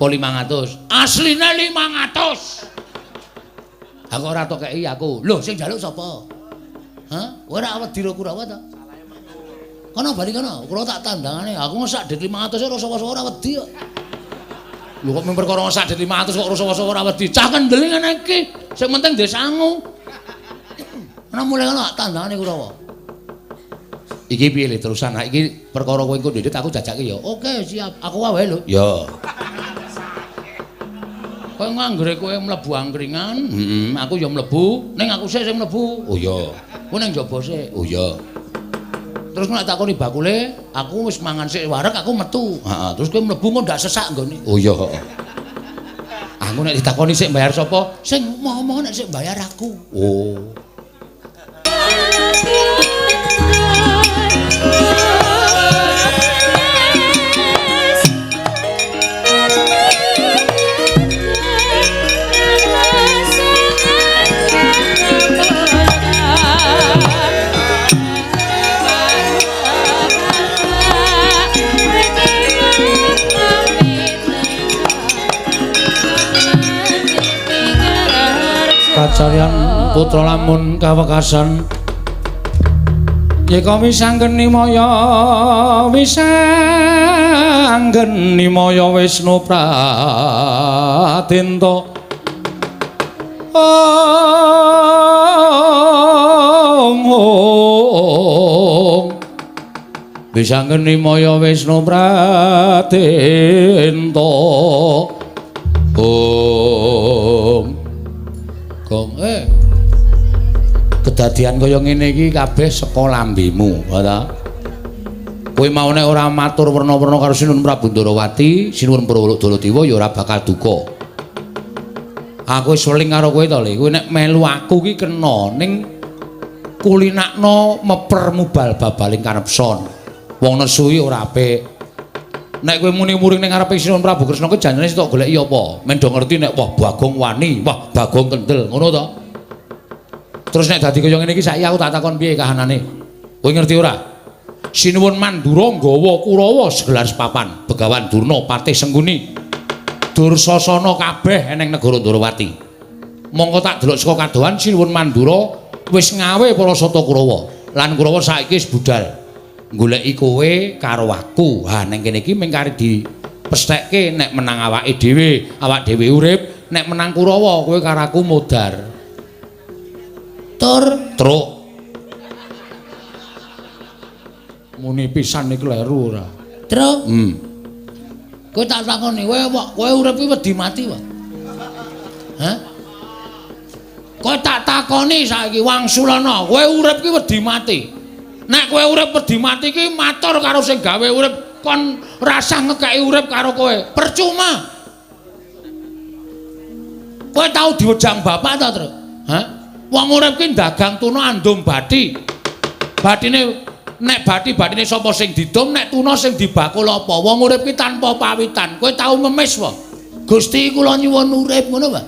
Apa 500? Asline 500. Aku ora tok kei aku. Lho, sing njaluk sapa? Hah? Kowe ora wedi ro Kurawa ta? Kono bali kono, kula tak tandangane. Aku ngesak dit 500 ora sapa-sapa ora wedi kok. Lho kok mung perkara ngesak dit 500 kok ora sapa-sapa ora wedi. Cah kendel ngene iki. Sing penting ndek sangu. Ana mulai kono tak tandangane Kurawa. Iki piye le terusan? Ha iki perkara kowe engko ndhedhet aku jajake ya. Oke, siap. Aku wae lho. Ya. Kowe nganggere kowe mlebu angkringan, heeh, aku ya mlebu, ning aku sik sing mlebu. Oh iya. Kowe ning njaba sik. Oh iya. Terus nek takoni bakule, aku wis mangan sik wareg, aku metu. Heeh, terus kowe mlebu kok ndak sesak nggone. Oh iya, heeh. Aku nek ditakoni sik bayar sapa? Sing ngomong nek sik bayar aku. Oh. Kacaryan putra lamun kawekasan yeka wisanggeni maya wisanggeni maya Wisnu Pradenta ong ong wisanggeni maya Wisnu Pradenta ong. Gong, kedadian kaya ngene iki kabeh saka lambemu, ta? Kowe mau nek ora matur werna-werna karo Sinuwun Prabu Ndarawati, Sinuwun Prawodolodiwa ya ora bakal duka. Aku wis weling karo kowe to, Le. Kowe nek melu aku ki kena ning kulinakno meper mubal babaling kanepson. Wong nesu iki ora apik. Nek kowe muni muring ning ngarepe Sinuwun Prabu Kresna kuwi janjane sing tok goleki apa? Men do ngerti nek wah Bagong wani, wah Bagong kendel, ngono to? Terus nek dadi kaya ngene iki saiki aku tak takon piye kahanane? Kowe ngerti ora? Sinuwun Mandura nggawa Kurawa segelar sepapan, Begawan Durna patih Sengkuni. Dursasana kabeh eneng negara Ndarawati. Mongko tak delok saka kadohan Sinuwun Mandura wis ngawe para sata Kurawa. Lan Kurawa saiki wis budal goleki kowe karo aku. Ha ning kene iki mung kari dipesthekke nek menang awake dhewe, awak dhewe urip, nek menang Kurawa kowe karo aku modar. Tur truk. Muni pisan iki kleru ora? Truk. Kowe tak takoni, kowe urip iki wedi mati wae. Hah? Kowe tak takoni saiki wangsulana, kowe urip iki wedi mati. Nek kowe urip wedi mati iki matur karo sing gawe urip kon rasah ngekeki urip karo kowe. Percuma. Kowe tau diwejang bapak ta, Truk? Hah? Wong urip ki dagang tuna andum bathi. Bathine nek bathi-bathine sapa sing didum, nek tuna sing dibakul apa? Wong urip ki tanpa pawitan. Kowe tau ngemis wae. Gusti kula nyuwun urip ngono wae.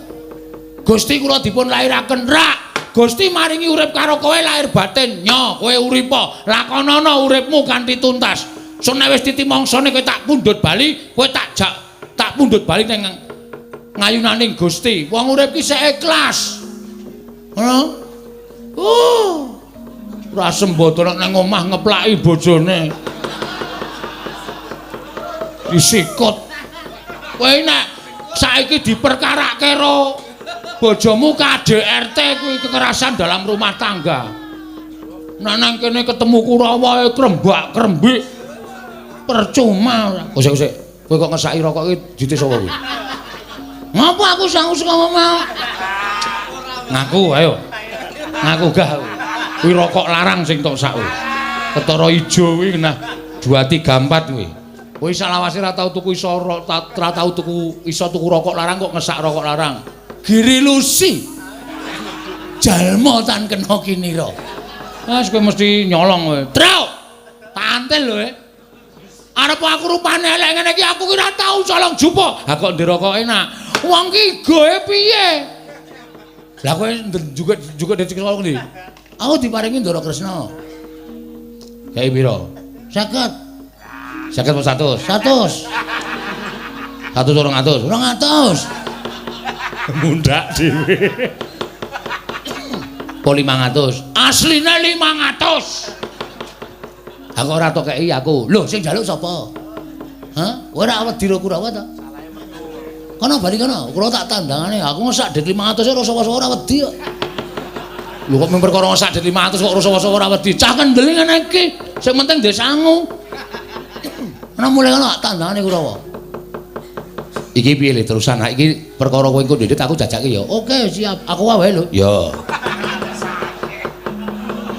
Gusti kula dipun lairaken rak. Gusti maringi urip karo kowe lahir batin. Nyo, kowe uripa, lakonana uripmu kanthi tuntas. Sun nek wis titi mangsane kowe tak pundhut bali, kowe tak jak tak pundhut bali ning ngayunaning Gusti. Wong urip ki sik ikhlas. Ngono. Ora sembodo nek nang omah ngeplaki bojone. Disikut. Kowe nek saiki diperkarake karo bojomu KDRT kuwi kekerasan dalam rumah tangga. Nek nang kene ketemu Kurawa krembak-krembik. Percuma ora. Oh sik sik. Kowe kok ngesaki rokok iki dite sapa kuwi? Ngapa aku sangu saka omah? Ngaku ayo. Ngaku gah. Kuwi rokok larang sing tok sak kuwi. Ketara ijo kuwi nah 2 3 4 kuwi. Kowe salawase ora tau tuku iso ora tau tuku iso tuku rokok larang kok ngesak rokok larang. Giri Lusi. Jalma tan kena kinira. Wes kowe mesti nyolong kowe. Truk. Tantil lho. Arep aku rupane elek ngene iki aku ki ora tau colong jupo. Ha kok ndek rokok enak. Wong ki goe piye? Lah kowe juga dadi colong ndi? Aku diparingi Ndara Kresna. Kae pira? 50. 50 apa 100? 100. 100 200. 200. Mundak dhewe. Po 500. Asline 500. Aku ora tok kei aku. Lho sing njaluk sapa? Hah? Ora wedi ro Kurawa ta? Kono bali kono, kula tak tandangane. Aku sak dit 500 rasa-rasa ora wedi kok. Lho kok mung perkara sak dit 500 kok rasa-rasa ora wedi. Cah kendel ngene iki. Sing penting ndek sangu. Ana mulai kono tak tandangane Kurawa. Iki piye le terusan? Ha iki perkara kowe engko ndedit aku jajake ya. Oke, siap. Aku wae lho. Ya.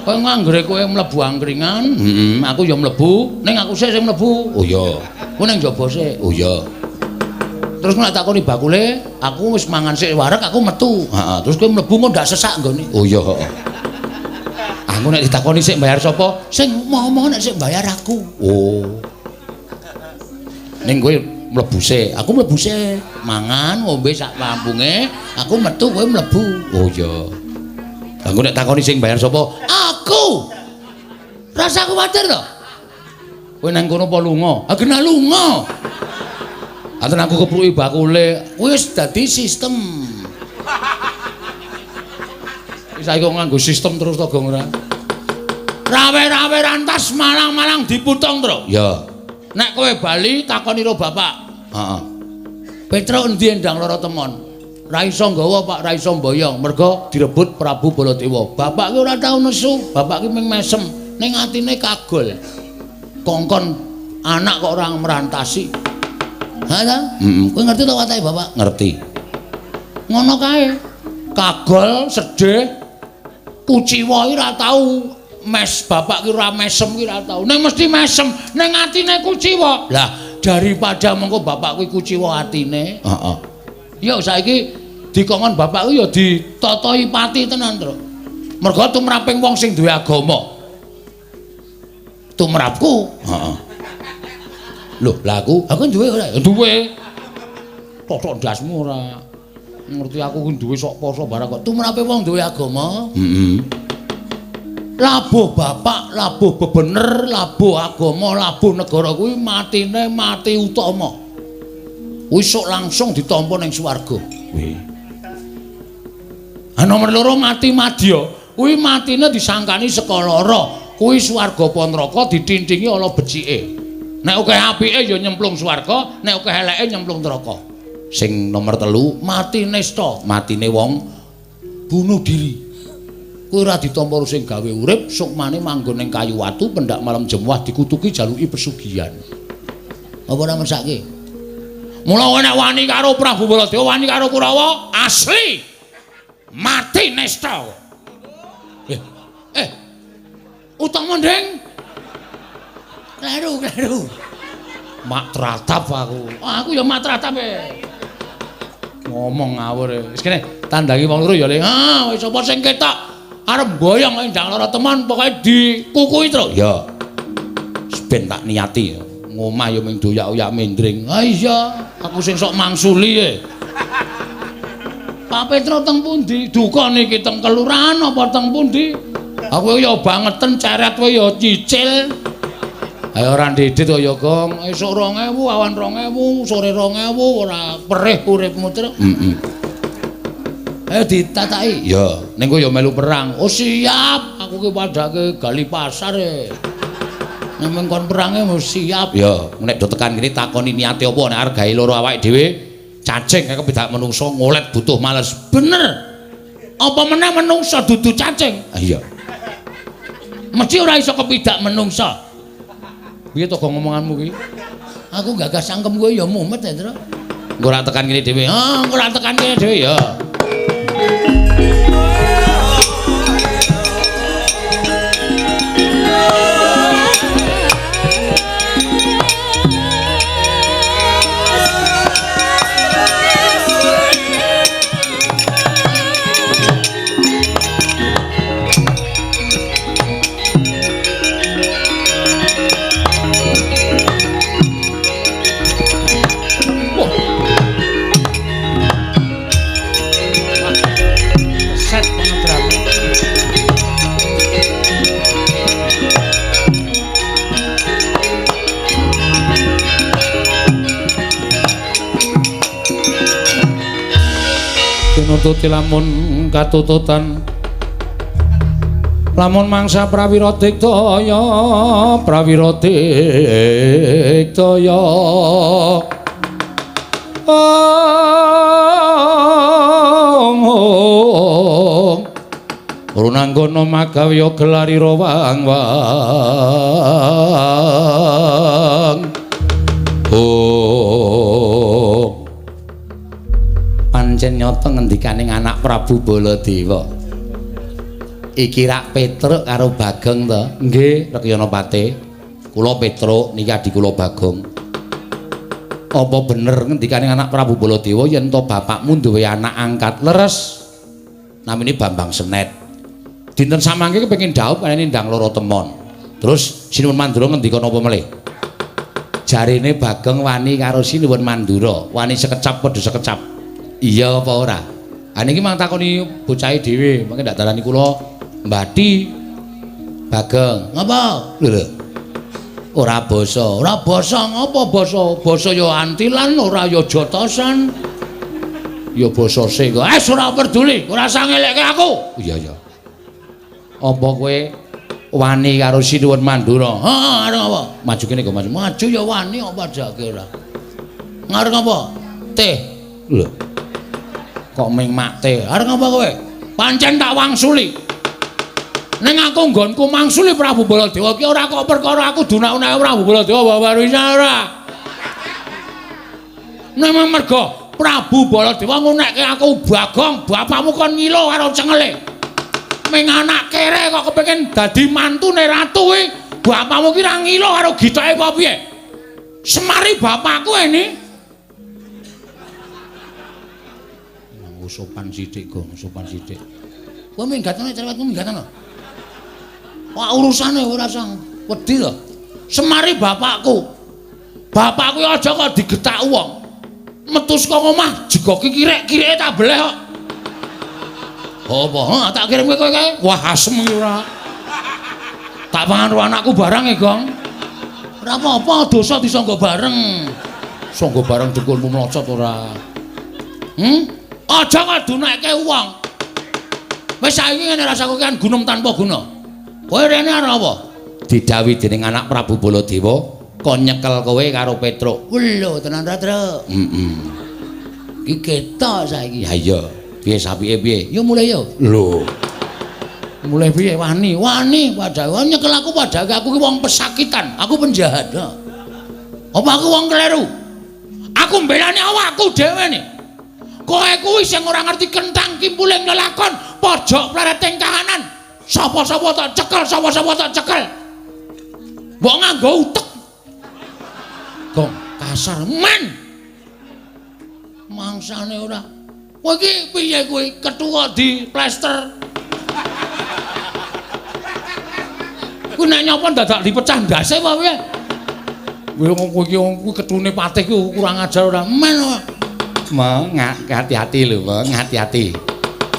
Kowe nganggere kowe mlebu angkringan, heeh, aku ya mlebu, ning aku sik sing mlebu. Oh iya. Kowe ning njaba sik. Oh iya. Terus nek takoni bakule, aku wis mangan sik wareg, aku metu. Heeh, terus kowe mlebu kok ndak sesak nggone. Oh iya, heeh. Aku nek ditakoni sik bayar sapa? Sing momo nek sik bayar aku. Oh. Ning kowe mlebu sik, aku mlebu sik, mangan ngombe sak mampunge, aku metu kowe mlebu. Oh iya. Aku nek takoni sing bayar sapa? Aku. Rasa kuwatir to. Kowe nang kono apa lunga? Ah kena lunga. Aten aku kepruki bakule, wis dadi sistem. Wis saiki kok nganggo sistem terus to, Gong ora. Rawe-rawe rantas malang-malang diputong, Tru. Ya. Nek kowe bali takoni ro bapak. Heeh. Petruk endi endang lara temon? Ra iso nggawa, Pak, ra iso mboyong, mergo direbut Prabu Baladewa. Bapak ki ora tau nesu, bapak ki mung mesem, ning atine kagol. Kongkon anak kok ora merantasi. Ha ta? Heeh. Kowe ngerti to watake bapak? Ngerti. Ngono kae. Kagol, sedih, kuciwa iki ora tau mes bapak ki ora mesem ki ora tau. Ning mesti mesem, ning atine kuciwa. Lah, daripada mengko bapak kuwi kuciwa atine. Heeh. Ya saiki dikongkon bapak kuwi ya ditatahi pati tenan, Tru. Mergo tumraping wong sing duwe agama. Tumrapku. Heeh. Lho, lah aku duwe ora? Duwe. Totok ndasmu ora. Ngerti aku ku duwe sok poso barang kok. Tumrape wong duwe agama. Heeh. Labuh bapak, labuh bebener, labuh agama, labuh negara kuwi matine mati utama. Kuwi sok langsung ditampa ning swarga. Kuwi. Ha nomor loro mati madya. Kuwi matine disangkani saka lara. Kuwi swarga apa neraka ditintingi ala becike. Nek akeh apike ya nyemplung swarga, nek akeh eleke nyemplung neraka. Sing nomor 3 mati nista, matine wong bunuh diri. Kuwi ora ditampa sing gawe urip, sukmane manggon ning kayu watu pendak malam jemuah dikutuki jaluki pesugihan. Apa ora mesake? Mula nek wani karo Prabu Baladewa, wani karo Kurawa, asli mati nista. Eh. Utama ndeng. Kleru, kleru. Mak tratap aku. Aku ya mak tratap e. Ngomong ngawur. Wis kene tandangi wong loro ya, Le. Ah, wis sapa sing ketok arep mboyong endang lara teman pokoke dikukui terus. Ya. Wis ben tak niati. Ngomah ya mung doyak-oyak mendring. Ah iya, aku sing sok mangsuli e. Pak Petro teng pundi? Duka niki teng kelurahan apa teng pundi? Aku ya bangeten ceret kowe ya cicil. Ayo ora ndedit kaya Gong, esuk 2000, awan 2000, sore 2000, ora perih uripmu terus. Heeh. Ayo ditataki. Ya, ning kowe ya melu perang. Oh siap, aku ki padake gali pasar e. Nek mung kon perange mesti siap. Ya, nek do tekan kene takoni niate apa nek arep gawe loro awake dhewe, cacing kaya kepidak menungso ngolet butuh males. Bener. Apa meneh menungso dudu cacing? Ah iya. Mesti ora iso kepidak menungso. Piye to gong ngomonganmu ki? Aku gagas cangkem kowe ya mumet ya, Tru. Engko ora tekan kene dhewe. Ah, engko ora tekan kene dhewe ya. Nututi lamun katututan lamun mangsa prawira diktaya prawira diktaya Runanggana magawya gelarira wang wang. Oh. Pancen nyata ngendikaning anak Prabu Baladewa. Iki rak Petruk karo Bagong to? Nggih, Rekyana Pate. Kula Petruk niki adi kula Bagong. Apa bener ngendikaning anak Prabu Baladewa yen to bapakmu duwe anak angkat leres? Namine Bambang Senet. Dinten samangke kepengin dhaup kene ndang loro temon. Terus Sinuwun Mandura ngendika napa melih? Jarene Bagong wani karo Sinuwun Mandura, wani sekecap padha sekecap. Iya apa ora? Ha niki mang takoni bocahe dhewe, mangke ndak darani kula mbati. Bagong, ngapa? Lho lho. Ora basa, ora basa ngapa basa? Basa ya antilan, ora ya jotosan. Ya basa sing kok. Eh ora peduli, ora usah ngelekke aku. Iya iya. Apa kowe wani karo Sinuwun Mandura? Heeh, arep apa? Maju kene kok maju. Maju ya wani apa jake ora. Ngarep apa? Teh. Lho. Kok ming mak teh. Arep apa kowe? Pancen tak wangsuli. Ning aku nggonku mangsuli Prabu Baladewa ki ora kok perkara aku dunak-unake Prabu Baladewa babar ora. Ning mergo Prabu Baladewa ngunekke aku Bagong, bapakmu kon ngilo karo cengele. Ming anak kere kok kepengin dadi mantune ratu kuwi, bapakmu ki ra ngilo karo gitoke apa piye? Semari bapakku ini. Nganggo sopan sithik, Gong, sopan sithik. Kowe minggatane cerewetmu minggatane. Wah urusane ora usah wedi to. Semari bapakku. Bapakku aja kok digetak wong. Metu saka omah jegoki kirek-kireke tak beleh kok. Apa? Heh, tak kirim kowe kae. Wah, asem iki ora. Tak pangan karo anakku barang e, Gong. Ora apa-apa, dosa disangga bareng. Sangga bareng dekulmu mlocot ora. Aja ngadunake wong. Wis saiki ngene rasaku kan gunung tanpa guna. Kowe rene arep apa? Didhawuhi dening anak Prabu Baladewa kon nyekel kowe karo Petruk. Lho, tenan ra, Truk? Heeh. Iki ketok saiki. Ha iya. Piye sapike piye? Yo mulai yo. Lho. Mulai piye wani? Wani padahal nyekel aku padahal aku ki wong pesakitan, aku penjahat. Apa aku wong kleru? Aku mbelani awakku dhewe nih. Kowe kuwi sing ora ngerti kentang kimpuling lelakon, pojok plereting kahanan. Sapa-sapa tak cekel, sapa-sapa tak cekel. Mbok nganggo utek. Gong kasar men. Mangsane ora. Kowe iki piye kowe ketua di plester. Kuwi nek nyapa dadak dipecah ndase apa piye? Kowe wong kowe iki wong kuwi ketune patih kuwi kurang ajar ora men. Meng hati-hati lho, Meng hati-hati.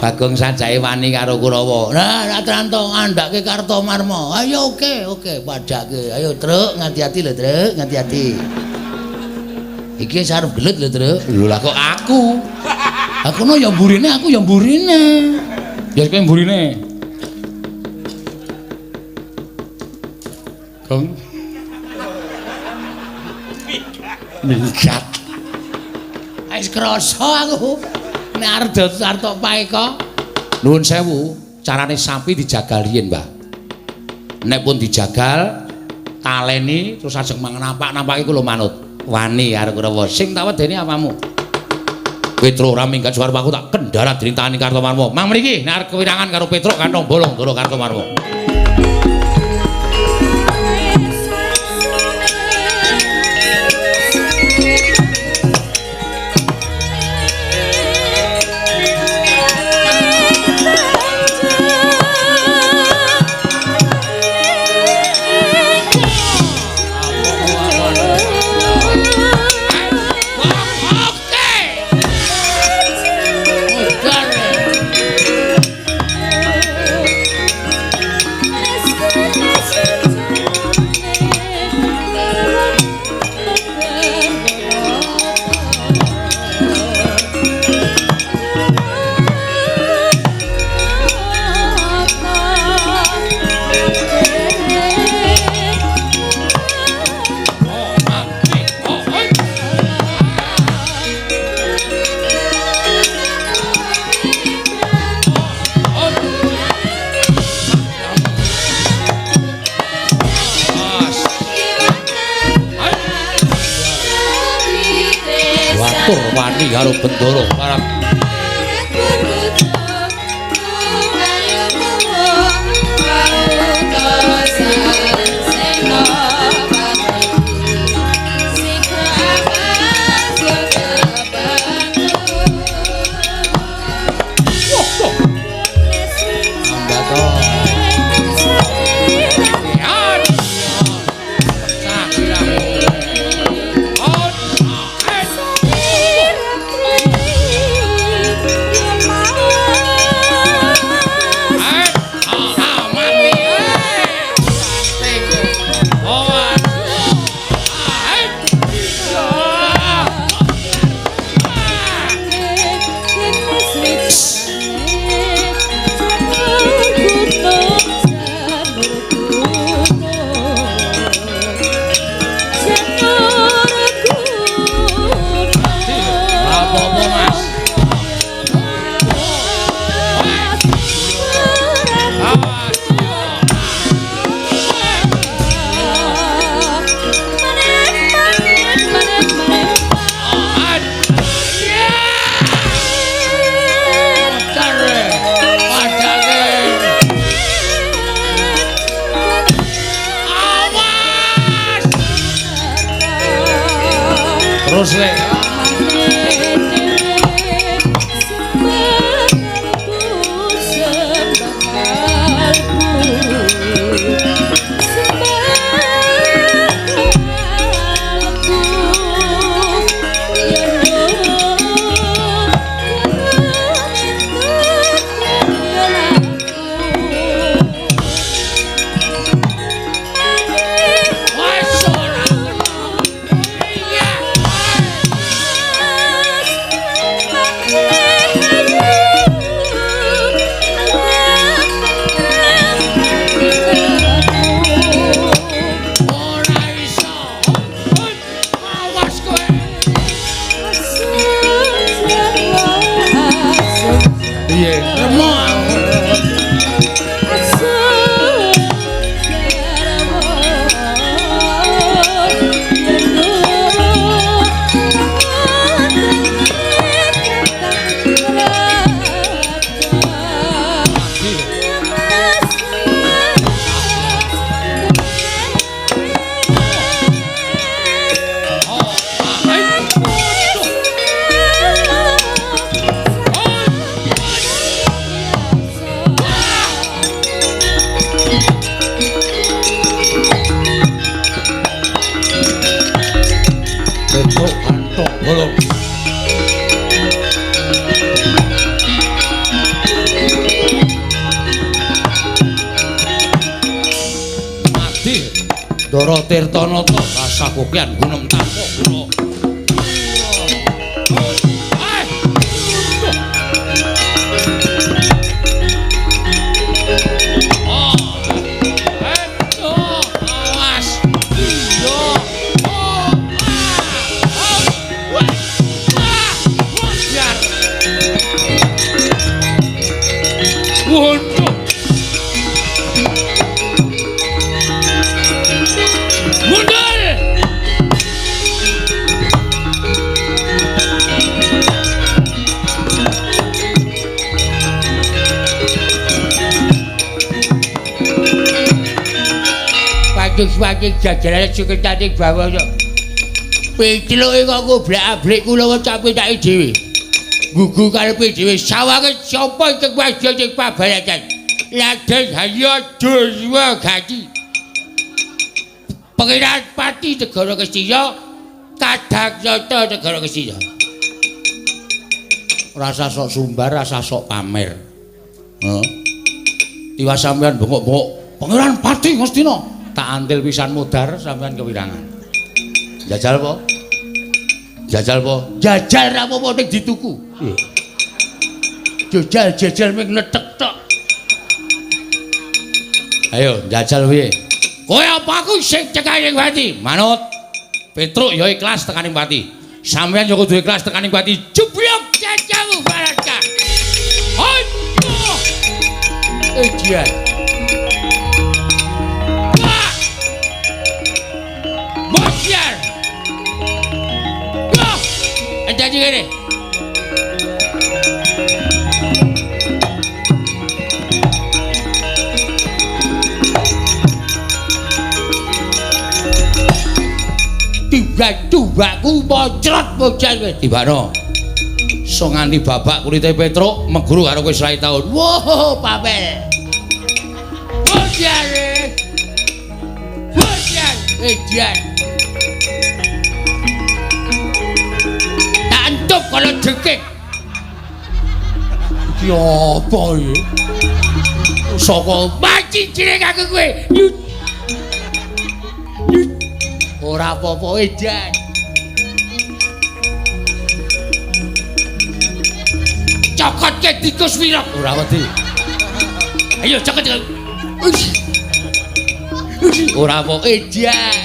Bagong sajake wani karo Kurawa. Nah, ra tranto ngandhake Kartomarma. Ayo oke, oke, padhake. Ayo Truk, ngati-hati lho, Truk, ngati-hati. Iki wis arep gelut lho, Truk. Lho lah kok aku. Aku no ya mburine, aku ya mburine. Ya kowe mburine. Gong. Minggat. Wis krasa aku. Nek arep arep paeka. Nuwun sewu, carane sapi dijagal riyin, Mbah. Nek pun dijagal, taleni terus ajeng mangan napak-napake kula manut. Wani karo Kurawa. Sing tak wedeni apamu? Petruk ora minggat suara aku tak kendala dening tangane Kartomarma. Mang mriki nek arep kewirangan karo Petruk kantong bolong ndoro Kartomarma. Tur wani karo Bendara barang. Terus le. Ndara Tirtanata kasakukian gunung tanpa guna. Wajik jajaran suketane bawana. Pitluke kok goblak-ablik kula capitake dhewe. Gugu karepe dhewe sawange sapa sing waja sing pabaratan. Raden Harya Durwa Gati. Pangeran Pati Negara Ngastina Kadagnata Negara Ngastina. Rasa sok sumbar, rasa sok pamer. Heeh. Tiwas sampean bengok-bengok Pangeran Pati Ngastina. Tak antil pisan mudhar sampean kewirangan. Jajal apa? Jajal apa? Jajal ra apa-apa ning dituku. Jajal jajal ming netek tok. Ayo jajal piye? Kowe apa aku sing cekaning pati? Manut. Petruk ya ikhlas tekaning pati. Sampeyan ya kudu ikhlas tekaning pati. Jeblok jajamu baraka. Aduh. Ejian. Dadi kene. Tiba-tibaku mocrot bocah kowe. Tibano. So nganti babak kulite Petruk meguru karo kowe 100 taun. Woh, papel. Bocah. Bocah, edan. Tak entup kalau jekik. Iki apa iki? Saka mati cilik aku kowe. Ora apa-apa edan. Cokotke tikus wirok. Ora wedi. Ayo cokot. Ora apa edan.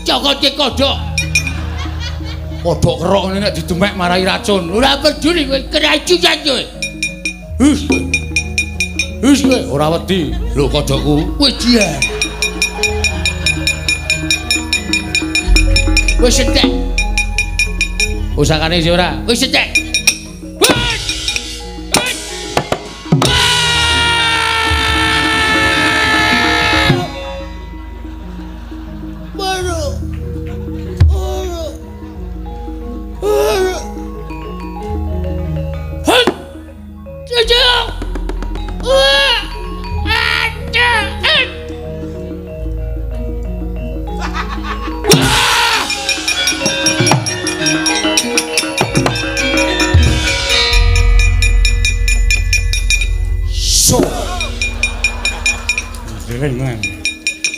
Cokotke kodhok. Kodhok kerok ngene nek didemek marai racun. Ora peduli kowe keracunan kowe. Hus. Hus kowe ora wedi. Lho kodhokku. Wejian. Wis entek. Pusakane isih ora? Wis entek.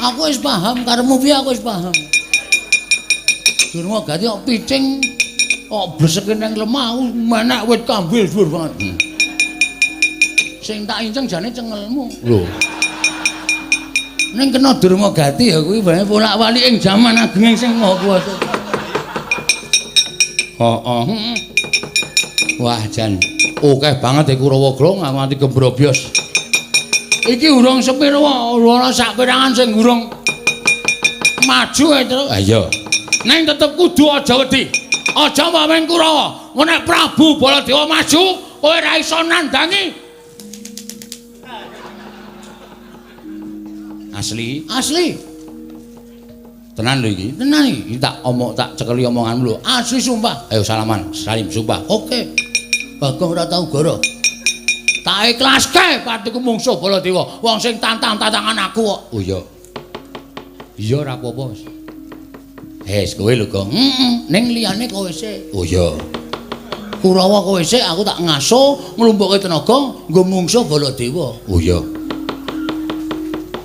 Aku wis paham karepmu piye, aku wis paham. Durma gati kok picing kok bleseke nang lemah aku menek wit kambil dhuwur banget. Sing tak inceng jane cengelmu. Lho. Ning kena Durma Gati ya kuwi bae bolak-walik ing jaman ageng sing Maha Kuwasa. Heeh. Wah jan akeh banget e Kurawa Grong aku nganti gembrobyos. Iki urung sepiro ana sak perangan sing urung maju ae, Truk. Ha iya. Ning tetep kudu aja wedi. Aja wamen Kurawa. Nek Prabu Baladewa maju, kowe ora iso nandangi. Asli. Asli. Tenan lho iki. Tenan iki. Iki tak omong tak cekeli omonganmu lho. Asli sumpah. Ayo salaman, salim sumpah. Oke. Bagong ora tau goro. Tak ikhlaske patiku mungsuh Baladewa, wong sing tantang-tantangan aku kok. Oh iya. Iya ora apa-apa wis. Wis kowe lho, Gong. Heeh, ning liyane kowe sik. Oh iya. Kurawa kowe sik, aku tak ngaso nglumpukke tenaga nggo mungsuh Baladewa. Oh iya.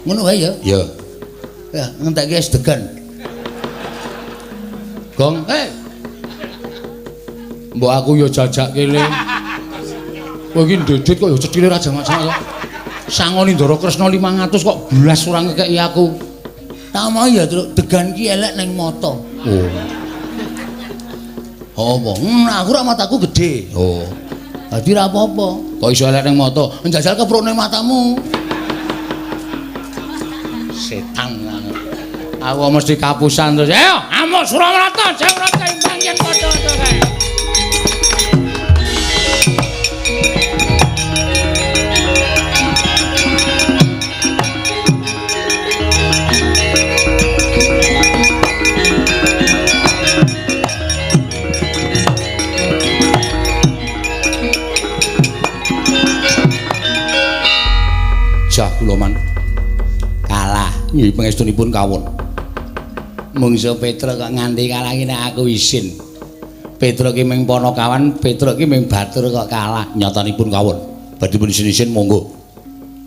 Ngono wae ya? Iya. Ya, ngentekke es degan. Gong, hei. Mbok aku ya jajak kene. Kowe iki ndedit kok ya cethile ra jamak-jamak kok. Sangoni Ndara Kresna 500 kok blas ora ngekeki aku. Tak mau ya, Truk, degan ki elek ning mata. Oh. Apa? Aku rak mataku gedhe. Oh. Dadi ra apa-apa. Kok iso elek ning mata? Njajal keprukne matamu. Setan. Aku mesti kapusan terus. Ayo, amuk Suramarta, Jawrata imbang yen padha-padha kae. Jah kula man kalah nggih pangestunipun kawon. Mungsuh Petruk kok nganti kalah iki nek aku isin. Petruk ki ming panakawan, Petruk ki ming batur kok kalah. Nyatanipun kawon. Badhe pun isin-isin monggo.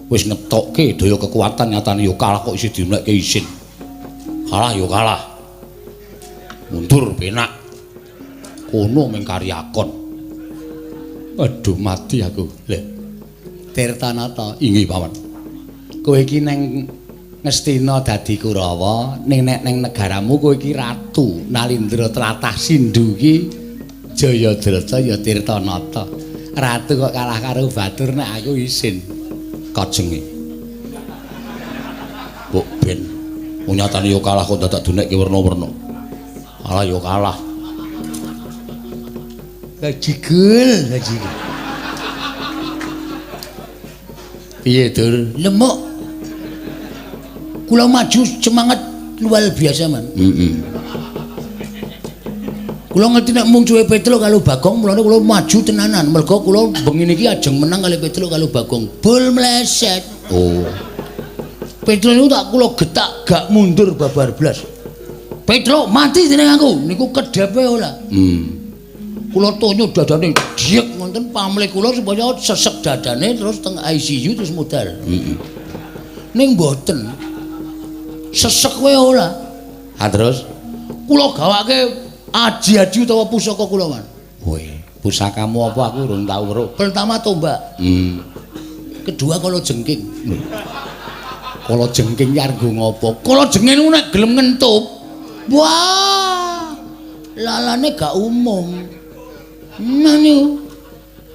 Wis ngetokke daya kekuatan nyatane yo kalah kok isih dimlekke isin. Kalah yo kalah. Mundur penak. Kono ming karyakon. Aduh mati aku. Lha Tirtanata inggih paman. Kowe iki neng Ngastina dadi Kurawa, ning nek neng negaramu kowe iki ratu Nalindra tlatah Sindhu iki Jayadrata ya Tirtanata. Ratu kok kalah karo batur nek aku isin. Kajenge. Mbok ben Wong nyatane ya kalah kok dadak dunekke werna-werna. Kalah ya kalah. Gajigul, gajigul. Piye, Dur? Lemuk. Kula maju semangat luar biasa, Man. Heeh. Kula ngerti nek mungsuhe Petruk karo Bagong, mulane kula maju tenanan. Mergo kula bengi niki ajeng menang kali Petruk karo Bagong. Bul mleset. Oh. Petruk niku tak kula getak gak mundur babar blas. Petruk mati dening aku. Niku kedhepe ora. Kula tonyo dadane diek ngoten pamlih kula supaya sesek dadane terus teng ICU terus modal. Heeh. Ning mboten. Sesek wae ora. Ha terus kula gawake aji-aji utawa pusaka kula, Man. Woi, pusakamu apa aku urung tau weruh. Pertama tombak. Kedua kala jengking. Kala jengking ki arep nggo ngopo? Kala jengking niku nek gelem ngentup. Wah. Lalane gak umum. Nah niku.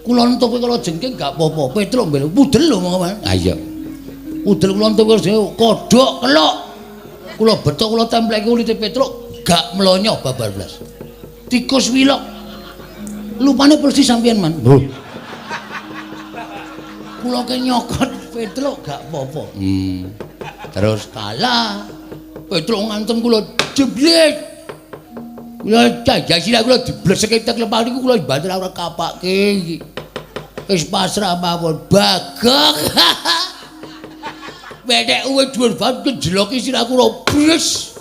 Kula entupe kala jengking gak apa-apa. Petruk mbel pudel lho monggo, Man. Ha iya. Pudel kula entup kodhok kelok. Kula beto kula templeki kulite Petruk gak mlonyo babar blas. Tikus wilok. Lupane persis sampeyan, Man. Lho. Kula ke nyokot Petruk gak apa-apa. Terus kalah. Petruk ngantem kula jeblet. Kula jajah sirah kula dibleseke tek lepah niku kula banter ora kapake iki. Wis pasrah mawon. Bagong. Wedek uwe dhuwur banget kejeloki sirah kula bres.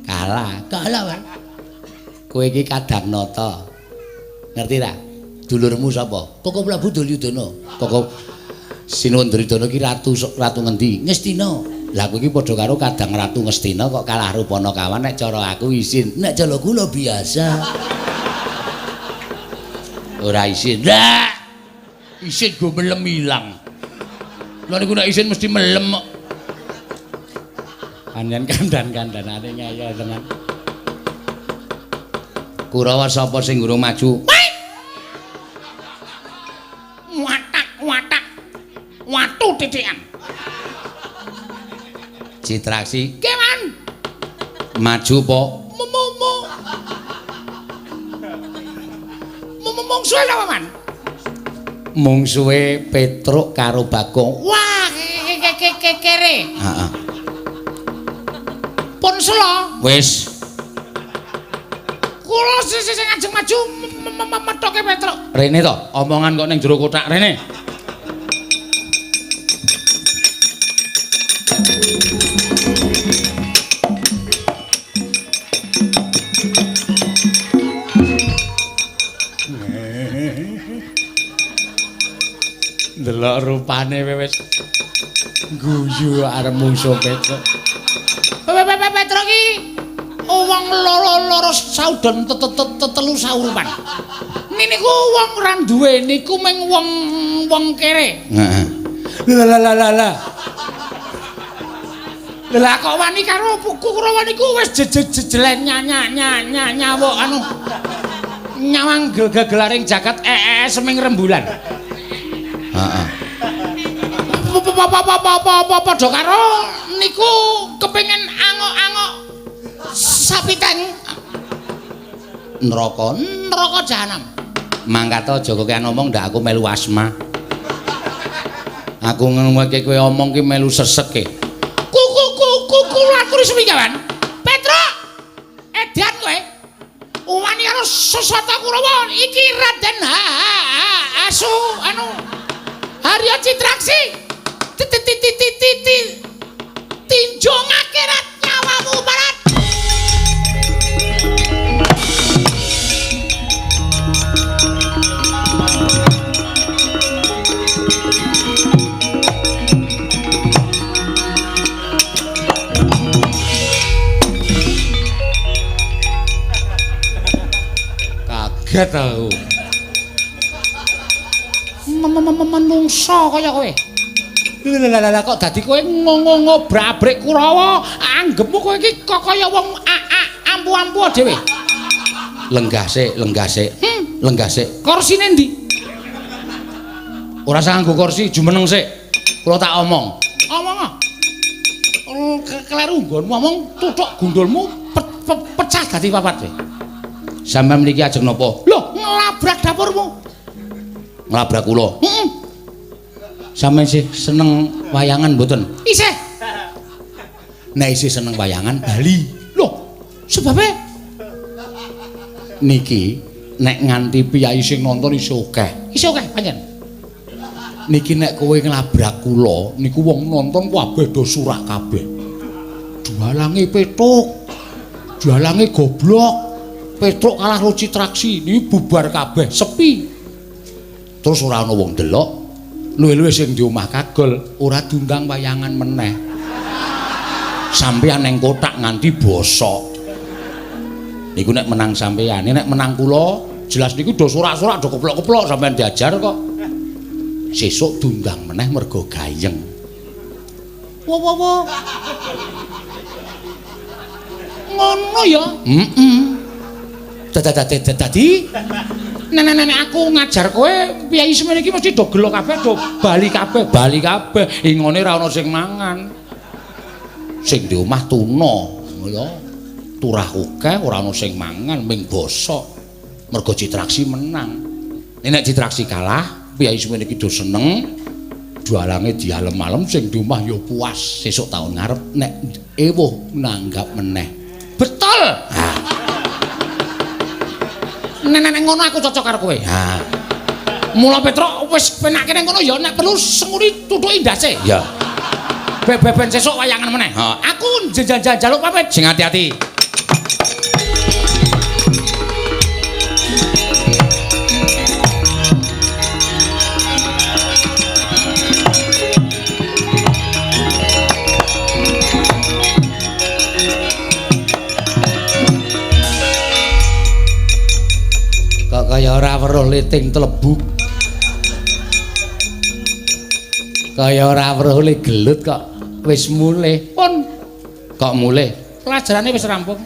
Kalah. Kalah, Man. Kowe iki kadang nata. Ngerti ta? Dulurmu sapa? Koko Prabu Duryudana. Koko Sinuwun Duryudana iki ratu ngendi? Ngastina. Lah kowe iki padha karo kadang ratu Ngastina kok kalah rupana kawan nek cara aku isin. Nek cara kula biasa. Ora isin. Lah. Isin go melem ilang. Lha niku nek isin mesti melem kok. Panjen kandan-kandanane ngeyel tenan. Kurawa sapa sing urung maju? Watak-watak. Watu titikan. Citraksi. Nggih, Man. Maju po. Mungsuhe sapa, Man? Mungsuhe Petruk karo Bagong. Wah, kere. Heeh. Pun sela. Wis. Kula sing ajeng maju methoke Petruk. Rene to, omongan kok ning jero kothak rene. Delok rupane wis guyu arep mungsuh Petruk. Petruk iki wong loro-loro saudon telu saurupan. Niku wong ora duwe niku mung wong kere. Heeh. Lah lah lah lah. Lah kok wani karo Kurawa niku wis jejelen nyawuk anu nyawang gegelaring jagat seming rembulan. Heeh. Padha karo niku kepengin angok-angok sapiteng neraka neraka jahanam. Mangkat aja kokean omong ndak aku melu asma. Aku ngene kowe omong ki melu sesek e. Ku aturi suwi kawan. Petruk edan kowe. Wani karo Sasata Kurawa iki Raden Asu anu Harya Citraksi. Tinjung akhirat nyawamu barat. Kaget aku. Menungso kaya kowe. Lha kok dadi kowe ngobrak-abrik Kurawa, anggepmu kowe iki kok kaya wong ampu-ampu dhewe. Lenggah sik, lenggah sik. Lenggah sik. Korsine endi? Ora usah nganggo kursi, jumeneng sik. Kula tak omong. Omong. Kleru nggonmu ngomong tuthuk gundulmu pecah dadi papat kowe. Sampeyan mriki ajeng napa? Lho, nglabrak dapurmu. Nglabrak kula. Heeh. Sampeyan sih seneng wayangan mboten? Isih. Nek isih seneng wayangan bali. Lho, sebabe niki nek nganti piyayi sing nonton isih akeh. Isih akeh pancen. Niki nek kowe nglabrak kula niku wong nonton kabeh do surak kabeh. Dalange Petruk. Dalange goblok. Petruk kalah karo Citraksi, niki bubar kabeh, sepi. Terus ora ana wong delok. Luwih-luwih sing di omah kagol ora diundang wayangan meneh. Sampeyan neng kotak nganti bosok. Niku nek menang sampeyan, nek menang kula jelas niku do sorak-sorak do keplok-keplok sampeyan diajar kok. Sesuk diundang meneh mergo gayeng. Wo wo wo. Ngono ya? Heeh. Dadi nenek-nenek aku ngajar kowe piyayi semene iki mesti do gelo kabeh, do bali kabeh, bali kabeh. Ingone ra ono sing mangan. Sing di omah tuna, ya. Turah akeh ora ono sing mangan, ming bosok. Mergo Citraksi menang. Nek Citraksi kalah, piyayi semene iki do seneng. Dalange dialem-alem sing di omah ya puas. Sesuk taun ngarep nek ewuh nanggap meneh. Betul. Ha. Nek ngono aku cocok karo kowe. Ha. Mula Petruk wis penake nang kono ya nek perlu senguri tutuki ndase. Ya. Beben sesuk wayangan meneh. Ha. Aku njaluk pamit. Sing ati-ati. Kok kaya ora weruh liting tlebuk. Kaya ora weruh le gelut kok wis mulih. Pun kok mulih? Pelajarane wis rampung.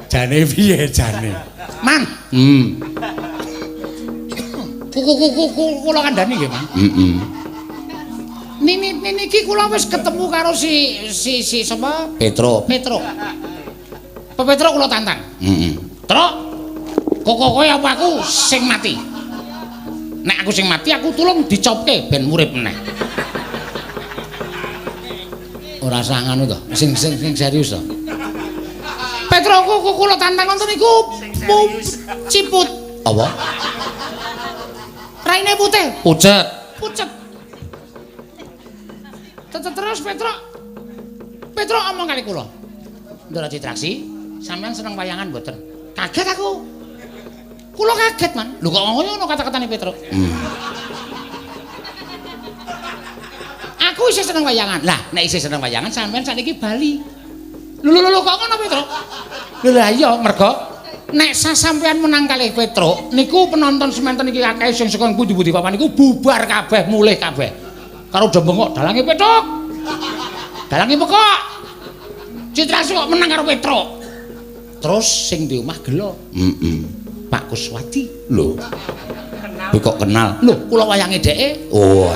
Jane piye jane? Mang. Kuku kula kandhani nggih, Mang. Heeh. Niki kula wis ketemu karo si sapa? Petruk. Petruk. Petruk kula tantang. Heeh. Truk. Kok kowe apa aku sing mati? Nek aku sing mati aku tulung dicopke ben urip meneh. Ora usah ngono to. Sing serius to. Petruk kula tantang wonten niku ciput. Apa? Raine putih. Pucet. Pucet. Terus Petruk. Petruk omong kali kula. Ndara Citraksi, sampean seneng wayangan mboten? Kaget aku. Kula kaget, Man. Lho kok ngono kata-katane Petruk? Aku isih seneng wayangan. Lah, nek isih seneng wayangan sampean sakniki bali. Lho lho lho kok ngono Petruk? Lho lah iya mergo nek sasampean menang kalih Petruk niku penonton semanten iki akeh sing saka pundi-pundi papan niku bubar kabeh, mulih kabeh. Karo do bengok dalange Petruk. Dalange pekok. Citraksi kok menang karo Petruk. Terus sing di omah gelo. Heeh. Pak Kuswati. Lho. Kowe kok kenal? Lho, kula wayange dheke. Oh.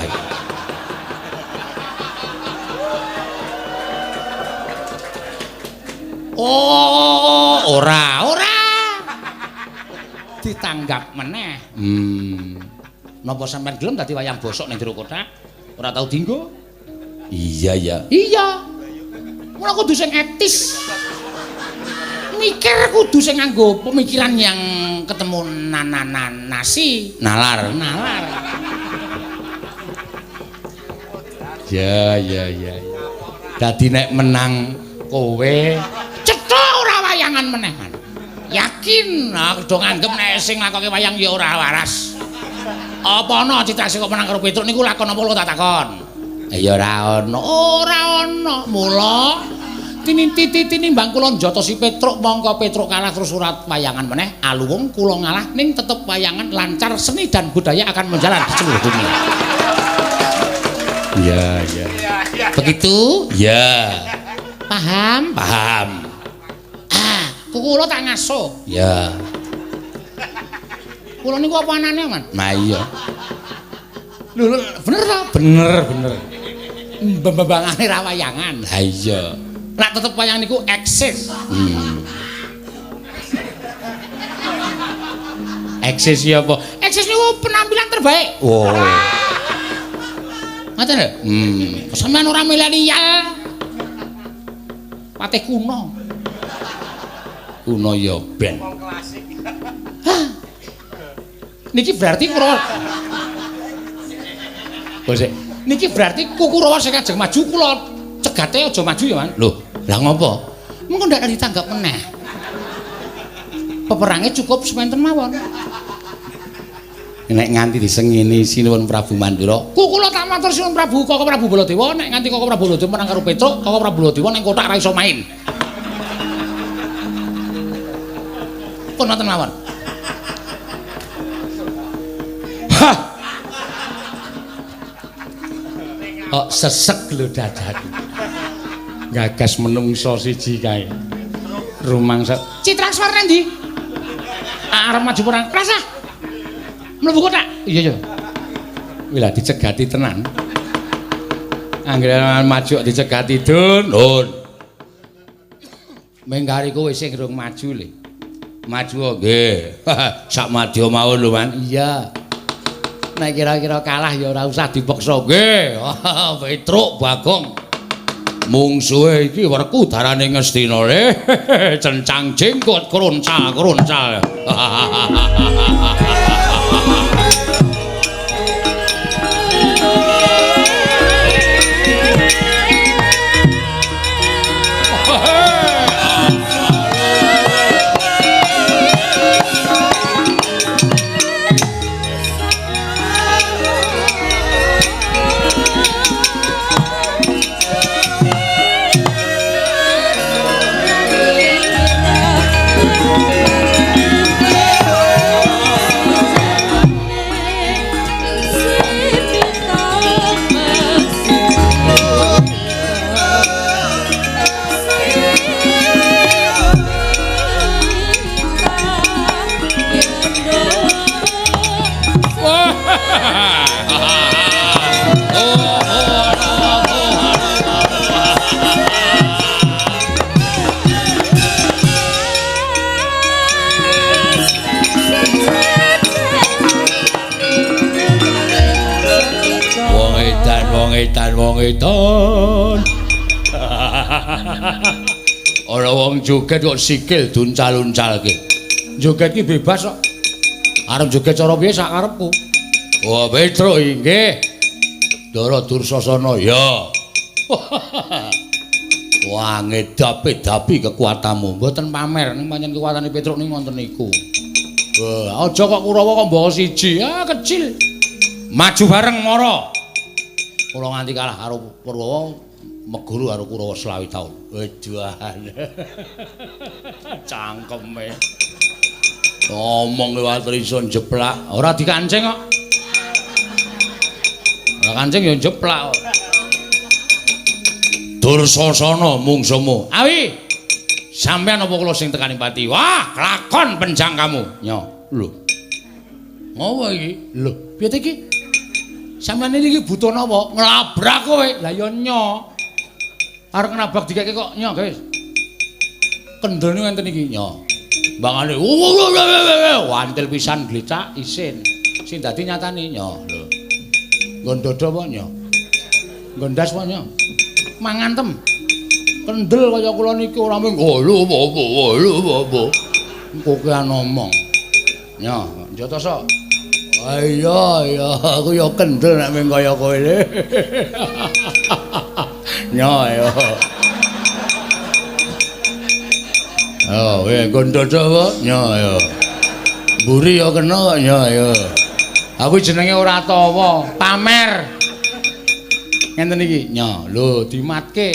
Oh, ora, ora. Ditanggap meneh. Napa sampean gelem dadi wayang bosok ning jero kotak? Ora tau dinggo? Iya, iya. Iya. Mula kudu sing etis. Mikir kudu sing nganggo pemikiran yang ketemu nasi, nalar, nalar. Ya, ya, ya. Dadi nek menang kowe cetha ora wayangan meneh. Yakin aku do nganggep nek sing nglakoke wayang ya ora waras. Apa ana Citraksi kok menang karo Petruk niku lakon apa lho tak takon? Ya ora ana. Ora ana. Mula tinimbang kula njotosi Petruk mongko Petruk kalah terus surat wayangan meneh aluwung kula ngalah ning tetep wayangan lancar, seni dan budaya akan menjalan di seluruh dunia. Iya, iya. Begitu? Iya. Paham? Paham. Ah, kula tak ngaso. Iya. Kula niku apa anane, Man? Nah iya. Lho bener ta? Bener, bener. Mbembangane ra wayangan. Ha iya. Nek tetep wayang niku eksis. Eksis ya apa? Eksis niku penampilan terbaik. Oh. Ngoten lho. Sampeyan ora milenial. Patih kuno. Kuno ya ben. Wong klasik. Hah. Niki berarti Kurawa. Bos. Niki berarti Kurawa sing ajeng maju kula cegate aja maju ya, Man. Lho, lah ngopo? Mengko ndak ditanggap meneh. Peperange cukup sementen mawon. Nek nganti disengini Sinuwun Prabu Mandura, ku kula tak matur Sinuwun Prabu Koko Prabu Baladewa, nek nganti Koko Prabu Baladewa menang karo Petruk, Koko Prabu Baladewa ning kothak ra iso main. Pun wonten mawon. Hah. Kok sesek lho dadaku. Gagas menungso siji kae. Rumangsa Citrakswar nang ndi? Arep maju perang. Rasah. Mlebu kothak. Iya iya. Kuwi lah dicegati tenan. Anggere maju dicegati dun. Dun. Mengkari kowe sing rung maju le. Maju nggih. Sak madya mawon lho, Man. Iya. Nek kira-kira kalah ya ora usah dipeksa nggih. Petruk Bagong. Mungsuhe iki werku darane Ngastina le. Cencang jenggot kroncal-kroncal. Wong edan. Ana wong joget kok sikil duncal-uncalke. Joget ki bebas kok. Arep joget cara piye sak karepku. Wah, Petruk inggih. Ndara Dursasana ya. Wah, ngedapi-dapi kekuatanmu. Mboten pamer ning pancen kekuatane Petruk ning wonten niku. Wah, aja kok Kurawa kok mbawa siji. Ah, kecil. Maju bareng mara. Kula nganti kalah karo Purwawa meguru karo Kurawa 25 taun. Weduan. Cangkeme. Ngomong liwat iso njeplak, ora dikancing kok. Ora kancing ya njeplak kok. Dursasana mungsumu. Awi. Sampeyan apa kula sing tekani pati? Wah, kelakon penjang kamu. Nyo, lho. Ngopo iki? Lho, piye iki? Sampeyan iki butuh napa? Nglabrak kowe. Lah ya nyo. Arep nabrak dikeke kok nyo, guys. Kendel niku enten iki nyo. Mbangane wantil pisan glecak isin. Sing dadi nyatane nyo. Lho. Nggon dodo apa nyo? Nggon ndas apa nyo? Mangantem. Kendel kaya kula niki ora mung lho apa lho apa. Kokean omong. Nyo, njatoso. Iya iya aku ya kendel nek mung kaya kowe le. Nyo ayo. Oh, weh nggon dodo apa? Nyo ayo. Mburi ya kena kok nyo ayo. Aku jenenge ora tawa, pamer. Ngenten iki, nyo. Lho dimatke.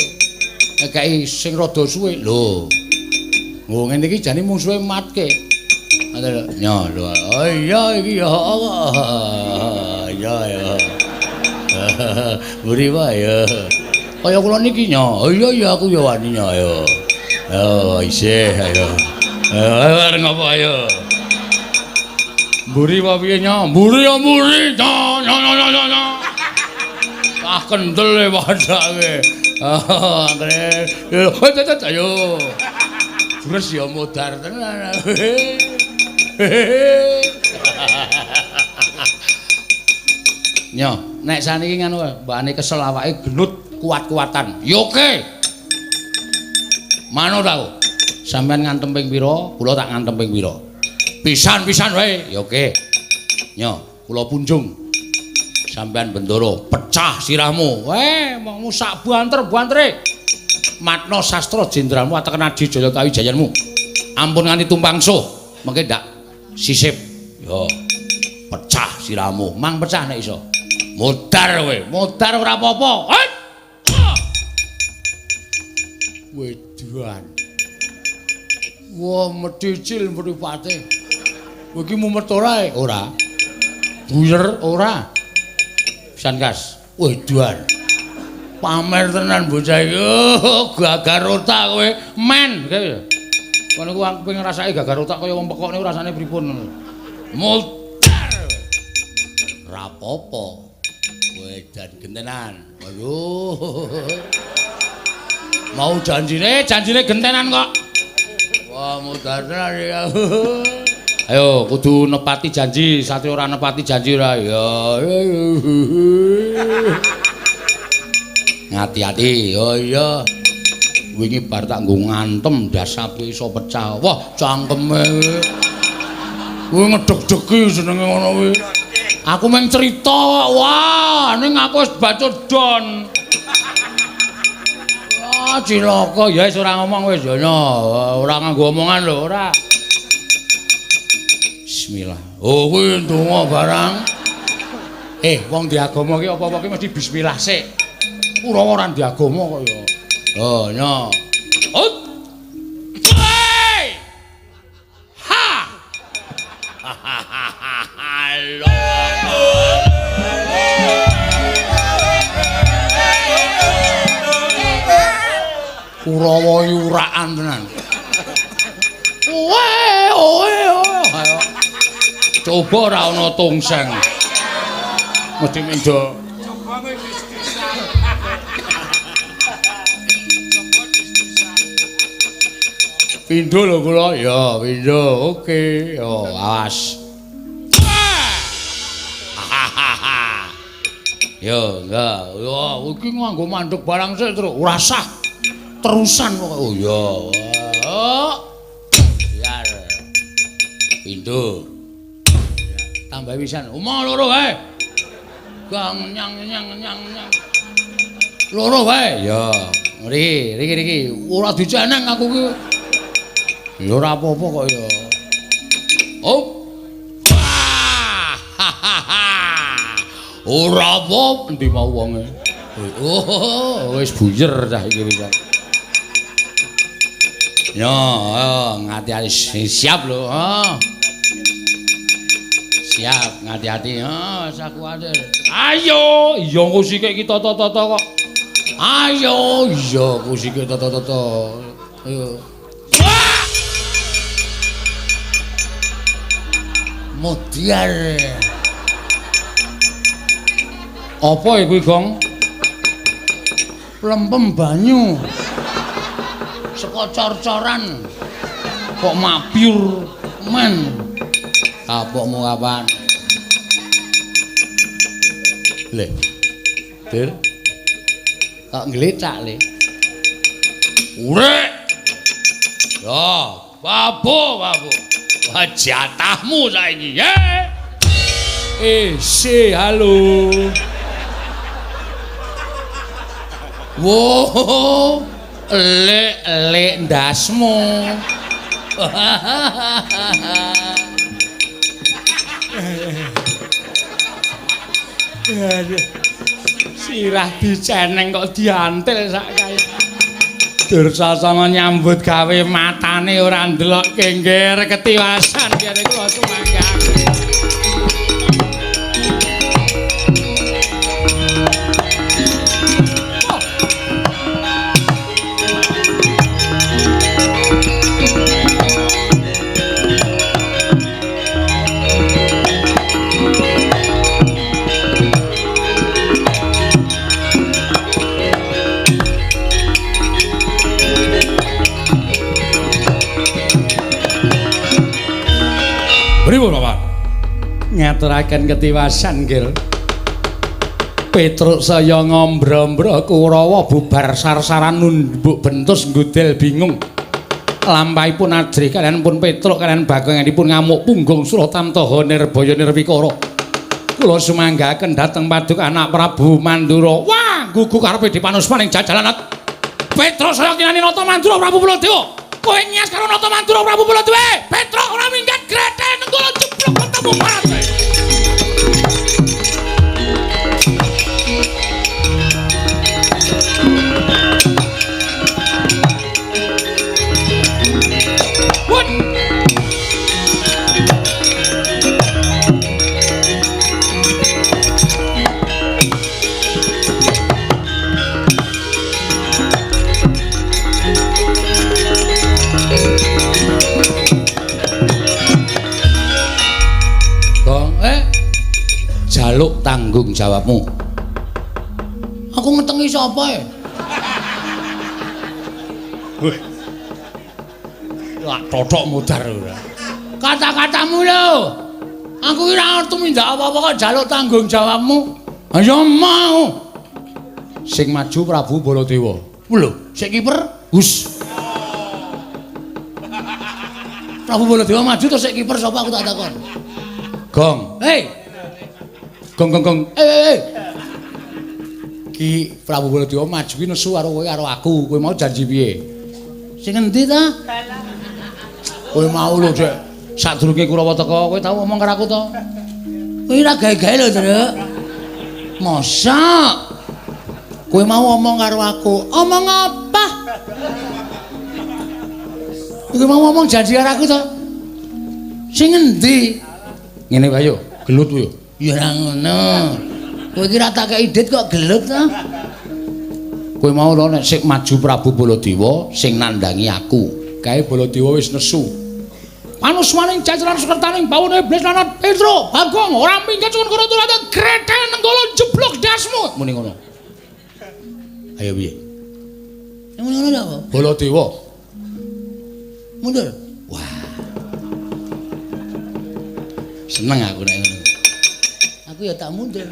Ngekeki sing rada suwe. Lho. Nggo ngene iki jane mungsuhe matke. Nyo lho. Oh iya iki ya iya ya. Mburi wae ya. Kaya kula niki nyo. Oh iya iya aku ya wani nyo ayo. Oh isih ayo. Ayo arep ngopo ayo. Mburi apa piye nyo? Mburi ya mburi. Nyo nyo nyo nyo. Wah, kendel e padake. Angkre. Ayo. Jures ya modar tenan. Nyo, nek saniki ngono mbakane kesel awake gelut kuat-kuatan. Ya oke. Manut aku. Sampeyan ngantem ping pira, kula tak ngantem ping pira. Pisan-pisan wae. Ya oke. Nyo, kula punjung. Sampeyan bendoro pecah sirahmu. Weh, mongmu sak banter-bantere. Matna sastra jenderalmu ateken Adi Jaya Kawijayanmu. Ampun nganti tumpang suh, mengke ndak sisip. Yo. Pecah sirahmu, mang pecah nek iso. Modar kowe, modar ora apa-apa. Wedan. Wah, medhicil mripate. Kowe iki mumet ora? Ora. Buyer ora. Pisan kas. Wedan. Pamer tenan bocah iki. Oh, gagar otak kowe. Men. Kono ku aku pengen ngrasake gagar otak kaya wong pekok niku rasane pripun ngono. Modar. Ora apa-apa. Wedan gentenan. Aduh. Mau janjine, janjine gentenan kok. Wah, modar tenan ya. Ayo kudu nepati janji, satria ora nepati janji ora ya. Ngati-ati. Oh iya. Wingi bar tak nggo ngantem dasape iso pecah. Wah, cangkeme. Kuwi ngedeg-degi jenenge ngono kuwi. Aku mung cerita kok. Wah, ning aku wis bacut don. Wah, cilaka ya wis ora ngomong wis ya. Ora nganggo omongan lho, ora. Bismillah. Oh, kuwi ndonga barang. Wong di agama ki apa-apa ki mesti bismillah sik. Ora ora di agama kok ya. Oh, nyo. Ut. Ha. Halo. Kurawa yurakan tenan. Owe, owe, owe. Ayo. Coba ora ana tongseng. Mesti mendo. Coba kowe dis-disan. Coba dis-disan. Pindho lho kula. Ya, pindho. Oke. Yo, awas. Yo, enggak. Yo, iki nganggo mandek barang sik terus. Ora sah. Terusan pokoke. Oh iya. Oh. Biar. Pindho. Tambah pisan. Omong loro wae. Gang nyang nyang nyang nyang. Loro wae. Ya. Riki, riki riki. Ora diceneng aku ki. Ya ora apa-apa kok ya. Oh. Ora apa endi mau wonge. Oh, wis buyer cah iki pisan. Yo, ngati-ati siap lho. Oh. Siap, ngati-ati. Oh, sak kuwatir. Ayo, iya engko sikik iki tata-tata kok. Ayo, iya engko sikik tata-tata. Ayo. Modiar. Apa kuwi, Gong? Lempem banyu. Saka cor-coran. Kok mabyur men. Kapokmu kapan? Le. Dir. Kok nglecak, Le? Urek. Ya, babu, babu. Wah, jatahmu saiki, ye. Si, halo. Wow, elek-elek ndasmu. Sirah diceneng kok diantil sak kae. Dursasana nyambut gawe matane ora ndelok kengger ketiwasan kene kula sumangga. Ngaturaken ketiwasan nggih. Petruk saya ngombro-ombro Kurawa bubar sarsaran nunduk bentus nggudel bingung. Lampahipun ajrih kalian pun Petruk kalian bagonganipun ngamuk punggung Suratamtaha Nirbaya Nirwikara. Kula sumanggaken dhateng paduka anak Prabu Mandura. Wah, gugu karepe dipanuspaning jajalan. Petruk saya kinani Nata Mandura Prabu Baladewa. Kowe nyas karo Nata Mandura Prabu Baladewa. Petruk ora minggat grethel nenggala jeblok ketemu mati. Jaluk tanggung jawabmu. Aku ngetengi sapa e? Weh. Lak totok mudar ora. Kata-katamu lho. Aku ora ngerti mindak apa-apa kok jaluk tanggung jawabmu. Ayo mau. Sing maju Prabu Baladewa. Lho, sik kiper? Hus. Prabu Baladewa maju terus sik kiper sapa aku tak takon. Gong. Hei. Gong gong gong. Eh. Ki Prabu Baladewa maju ki nesu karo kowe karo aku. Kowe mau janji piye? Sing endi ta? Kowe mau lho, Dek. Sadurunge Kurawa teka, kowe tau ngomong karo aku to? Kowe ora gawe-gawe lho, Truk. Mosok kowe mau ngomong karo aku? Omong apa? Kowe mau ngomong janji karo aku to? Sing endi? Ngene wae yo, gelut yo. Ya ora ngono. Kowe iki ora tak kei dit kok gelut to? Kowe mau lho nek sik maju Prabu Baladewa sing nandangi aku. Kae Baladewa wis nesu. Panusmaning jajaran sukertaning bawone iblis lanat Petruk Bagong ora minggat suwun karo turata grethel nenggala jeblok dasmu. Muni ngono. Ayo piye? Muni ngono apa? Baladewa. Mundur. Wah. Seneng aku nek ngono. Aku ya tak mundur.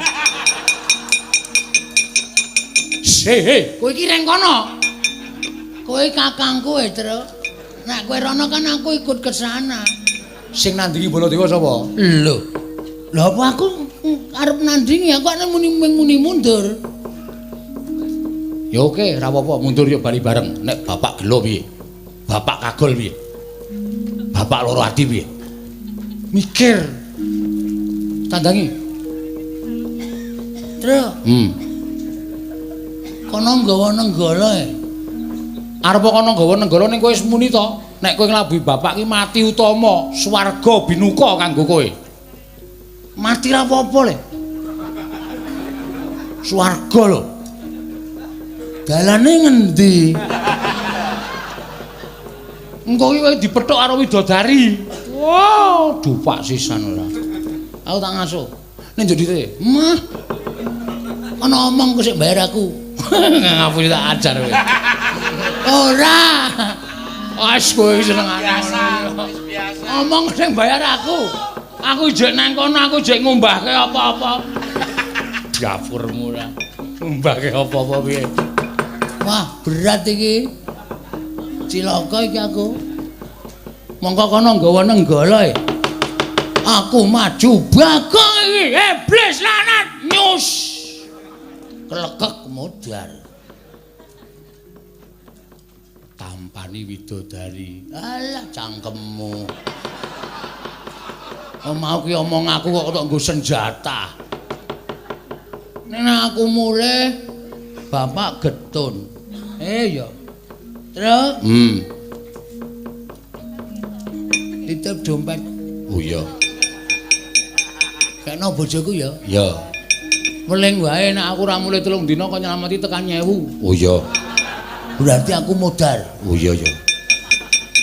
Hei, kowe iki reng kono. Kowe kakangku e, Truk. Nek kowe rono kan aku ikut ke sana. Sing nandingi Baladewa sapa? Lho. Lho apa aku arep nandingi aku nek muni mundur. Ya oke, ora apa-apa, mundur yo bali bareng. Nek bapak gelo piye? Bapak kagol piye? Bapak loro ati piye? Mikir. Tandangi. Truk. Kono nggawa nenggala e. Arep kono nggawa nenggala ning kowe wis muni to. Nek kowe nglabuhi bapak ki mati utama, swarga binuka kanggo kowe. Mati ra apa-apa le. Swarga lho. Dalane ngendi? Engko ki kowe dipethuk karo widodari. Wow, dupak sisan ora. Aku tak ngasuh. Ning njodite. Mah. Ana omong kok sik bayar aku. Ngapusi tak ajar kowe. Ora. Wis kowe senengane. Biasa, wis biasa. Omong sing bayar aku. Aku jek nang kono, aku jek ngumbahke apa-apa. Dapurmu ora. Ngumbahke apa-apa piye? Wah, berat iki. Cilaka iki aku. Mongko kono nggawa nenggala e. Aku maju Bagong iki. Iblis lanat nyus. Kelekek modar. Tampani widodari. Alah cangkemmu. Oh, mau ki omong aku kok tok nggo senjata. Nek aku mulih bapak getun. Ya. Truk. Titip dompet. Oh iya. Kena bojoku ya. Iya. Weling wae nek aku ora mulih 3 dina kok nyelameti tekan 1000. Oh iya. Berarti aku modar. Oh iya ya.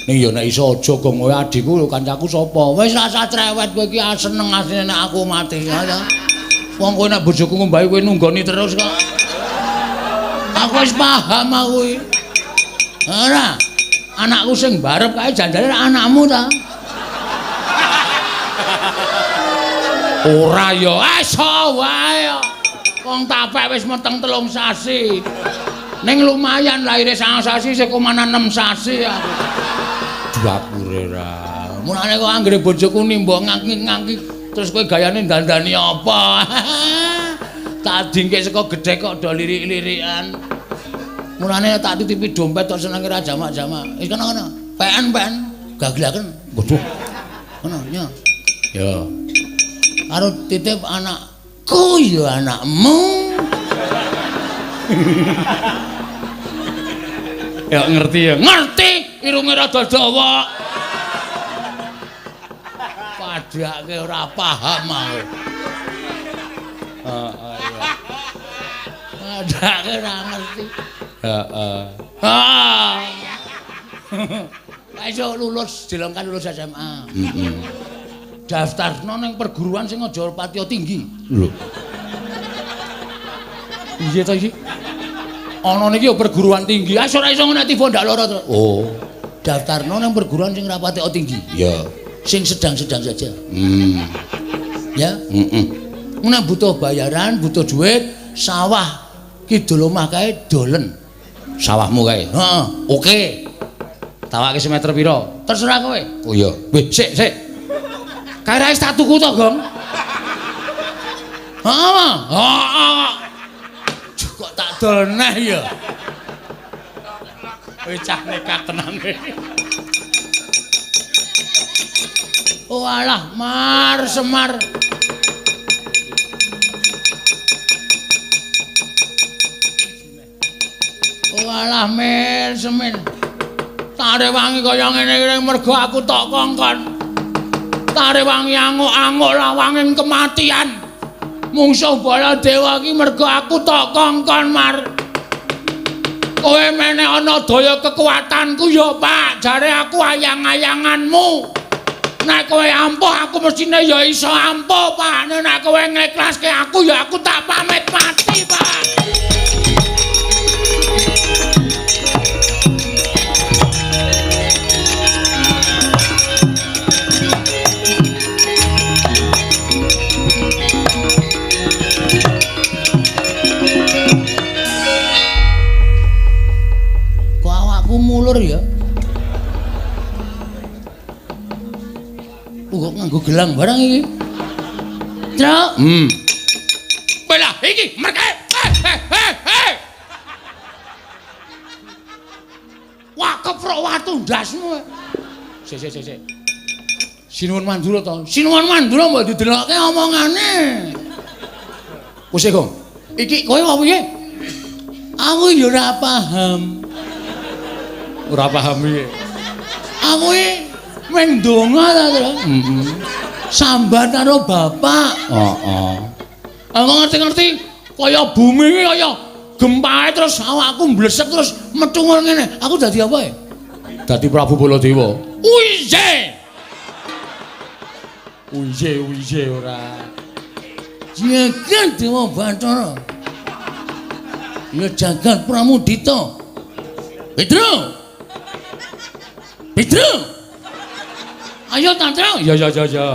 Ning ya nek iso aja gong kowe adikku lho kancaku sapa? Wis rasa cerewet kowe iki seneng asline nek aku mati ya. Wong kowe nek bojoku ngombahi kowe nunggoni terus kok. Aku wis paham aku iki. Ora. Anakku sing barep kae janjane anakmu ta. Ora ya, iso wae. Wong tapek wis meteng 3 sasi. Ning lumayan lahire 9 sasi sik 6 sasi aku. Dapure ra. Mulane kok anggere bojoku nimba ngangki-ngangki terus kowe gayane dandani apa? Tak dingke saka gedhe kok do lirik-lirikan. Mulane tak titipi dompet tok senenge ra jamak-jamak. Wis kono-kono. Peken-peken gaglaken. Waduh. Kono nya. Ya. Karo titip anakku ya anakmu. Ya ngerti ya. Ngerti, irunge rada dawa. Padake ora paham aku. Heeh iya. Padake ora ngerti. Heeh. Heeh. Lah iso lulus, dilongkan lulus SMA. Heeh. Daftarno ning perguruan sing aja patiya tinggi. Lho. Piye to iki? Ana niki ya perguruan tinggi. Ah ora iso ngono tiba ndak lara to. Oh. Daftarno nang perguruan sing ora patiya tinggi. Iya. Sing sedang-sedang saja. Hmm. Ya? Heeh. Nek butuh bayaran, butuh duit, sawah kidul omah kae dolen. Sawahmu kae? Heeh. Oke. Tawake semeter pira? Terserah kowe. Oh iya. Weh, sik, sik. Kae ra wis tak tuku to, Gong? Heeh. Heeh. Kok tak dol neh ya. Kowe cah nekat tenan. Oh alah, Mar Semar. Oh alah, Mir Semin. Tak rewangi kaya ngene iki mergo aku tok kongkon. Tak rewangi anguk-anguk lawanging kematian. Mungsuh Baladewa iki mergo aku tok kongkon, Mar. Kowe meneh ana daya kekuatanku ya, Pak. Jare aku ayang-ayanganmu. Nek kowe ampuh aku mestine ya iso ampuh, Pak. Nek kowe ngekhlaske aku ya aku tak pamit mati, Pak. Kok awakku mulur ya? Kok nganggo gelang barang iki? Truk. Belah iki merke. Hei. Wah, keprok watu ndasmu. Sik sik sik. Sinuwun Mandura to. Sinuwun Mandura mbok didelokke omongane. Wis, Gong. Iki kowe apa piye? Aku ya ora paham. Ora paham piye? Aku iki mung ndonga ta, Tru. Heeh. Sambat karo bapak. Heeh. Aku ngerti-ngerti kaya bumi iki kaya gempae terus awakku mblesek terus methungul ngene. Aku dadi apa ya? Dadi Prabu Baladewa. Uiye. Uiye uiye ora. Jagat Dewa Bathara. Ya jagat Pramudita. Petro. Petro. Ayo Tantra. Ya ya ya ya.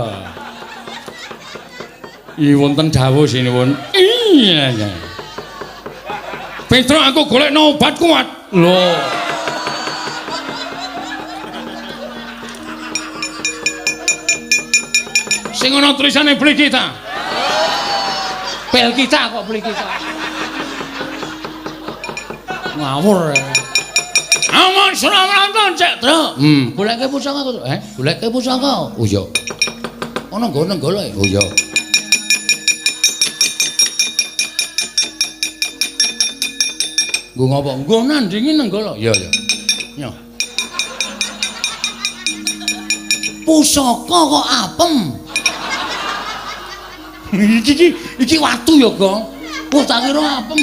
I wonten dawuh sinuwun. Iya ya. Petro aku golekno obat kuat. Lho. Sing ana tulisane beli kita. Bel kita kok beli kita. Ngawur. Aman sramranton cek, Tru. Goleke pusaka kok. Goleke pusaka. Oh iya. Ana nggon nenggala. Oh iya. Nggo ngopo? Nggo nandingi nenggala. Iya, iya. Nyoh. Pusaka kok apem. Iki iki watu ya, Gong. Wah, tak kira apem.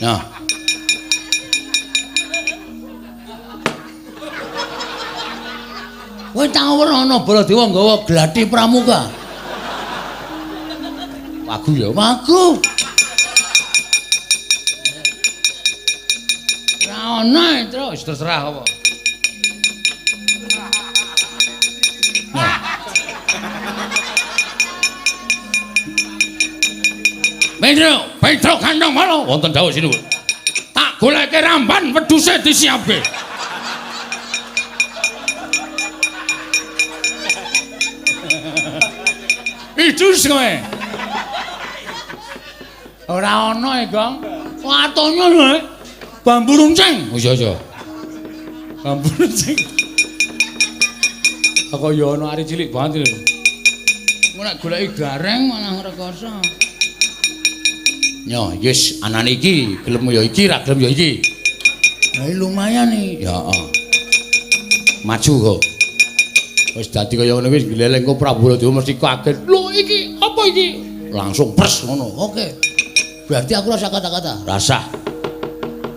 Nah. Kowe tau ora ana Baladewa nggawa gladi pramuka? Wagu ya, wagu. Ora ana, Tru, wis terserah apa. Petro, Petro kandang mana? Wonten dawuh sinuwun. Tak goleke ramban wedhuse disiapke. Idus kowe. Ora ana e, Gong. Watone lho. Bambu runcing. Oh iya iya. Bambu runcing. Aku ya ana ari cilik banget lho. Engko nek goleki gareng malah rekoso. Nyo, yes, anane iki gelem ya iki, ra gelem ya iki. Lah lumayan iki. Ya, heeh. Maju kok. Wis dadi kaya ngono wis gleleng kok Prabu Baladewa mesti kaget. Lho iki apa iki? Langsung pres ngono. Oke. Berarti aku rasa kata-kata. Rasah.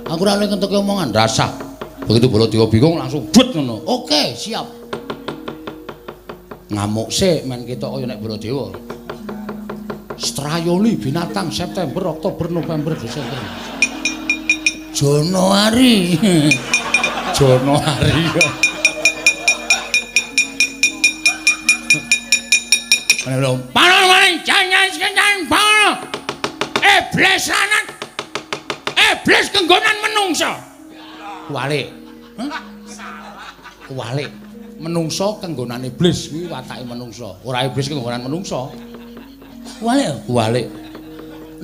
Aku ora oleh ngentuke omongan, rasah. Begitu Baladewa bingung langsung but ngono. Oke, siap. Ngamuk sik men ketok kaya nek Baladewa. Strayoli binatang September, Oktober, November, Desember. Januari. Januari. Panon maring jangan sekencan panon. Iblis lanang. Iblis kenggonan menungso. Kuwalik. Hah? Kuwalik. Menungso kenggonan iblis kuwi watake menungso. Ora iblis kenggonan menungso. Kuwalik, kuwalik.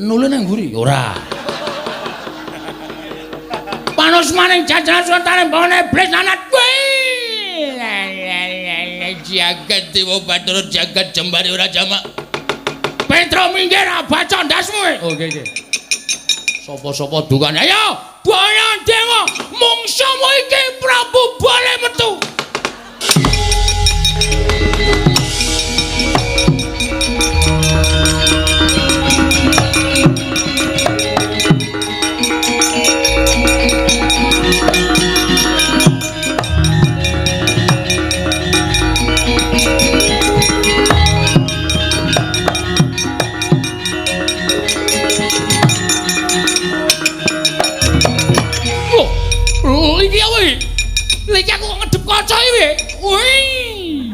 Nule nang mburi? Ora. Panus maning jajaran sultane mbone iblis lanang kuwi. Jagat dewa Bathara jagat jembare ora jamak. Petro minggir abaca ndasmu. Oke oke. Sapa-sapa dukane. Ayo, boyo dewa mungsumu iki Prabu Bale metu. Iki apa iki? Iki aku kok ngedep kaca iki. Wih.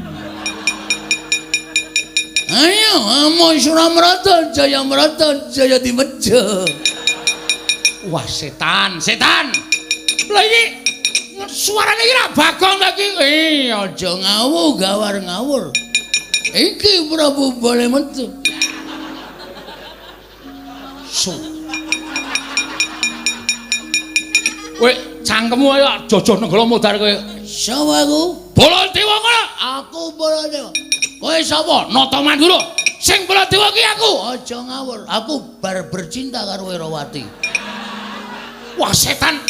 Ayo, amo Suramrata, Jayamrata, Jaya Dimeja. Wah, setan, setan. Lah iki suarane iki ra Bagong ta iki. Aja ngawur, gawar ngawur. Iki Prabu Bale metu. Su. Kowe cangkemmu ayo jojoh nenggala modar kowe. Sapa aku? Baladewa kono. Aku Baladewa. Kowe sapa? Nata Mandura. Sing Baladewa ki aku. Aja ngawur. Aku bar bercinta karo Wirawati. Wah, setan.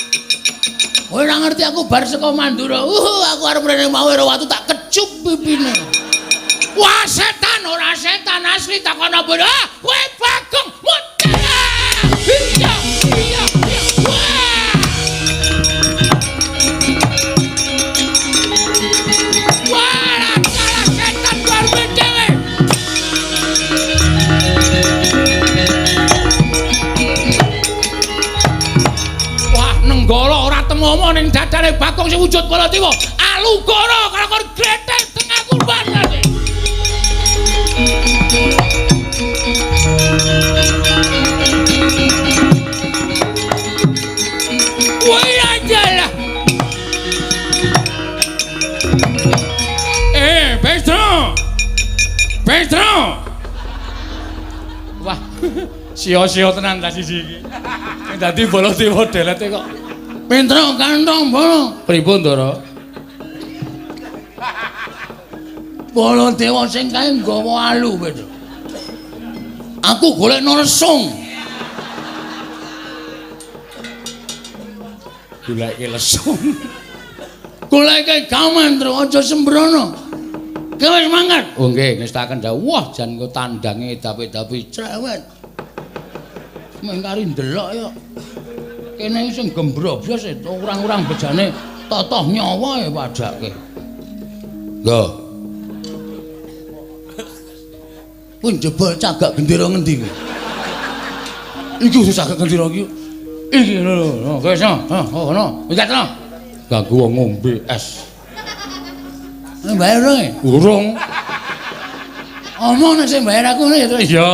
Kowe ora ngerti aku bar saka Mandura. Aku arep rene mau Wirawati tak kecup pipine. Wah, setan ora setan asli takono bodoh. Ah, kowe Bagong. Iya, iya, iya. Wah. Wah, kalah setan karepe dhewe. Wah, nenggala ora temomo ning dadane Bagong sing wujud Baladewa. Alugara karo gletek tengah kurban. Wah, ajalah. Petro. Petro. Wah, sia-sia tenan ta siji iki. Sing dadi Baladewa delete kok. Petro kantong bolo. Pripun, Ndara? Baladewa sing kae nggawa alu, Petro. Aku golekno lesung. Goleke lesung. Goleke gaman, Tru, aja sembrono. Kowe wis mangkat. Oh nggih, ngestaken dawuh. Wah, jan engko tandange dapi-dapi cerewet. Mung kari ndelok ya. Kene iki sing gembrobyos orang-orang bejane totoh nyawa ya padake. Nggo. Pun jebol cagak gendera ngendi kuwi? Iki wis cagak gendera iki. Iki lho lho, wis ha, ngono. Minggat no. Ganggu wong ngombe es. Bayar dong. Urung. Omong nek sing bayar aku ngene ya, Tru. Iya.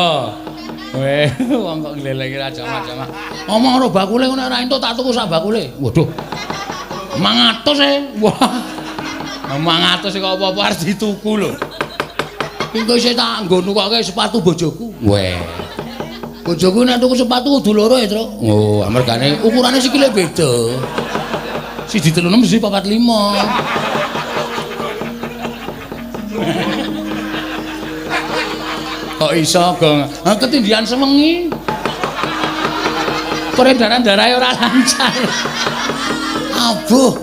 Weh, wong kok nglelengi ra jamak-jamak. Omong karo bakule ngono ora entuk tak tuku sak bakule. Waduh. 500 e. Wah. 500 kok apa-apa arep dituku lho. Engko isih tak nggo nukoke sepatu bojoku. Weh. Bojoku nek tuku sepatu kudu loro ya, Tru. Oh, amargane ukurane sikile beda. Siji 36 siji 45. Kok iso, Gong? Ha ketindihan sewengi. Peredaran darahe ora lancar. Abuh.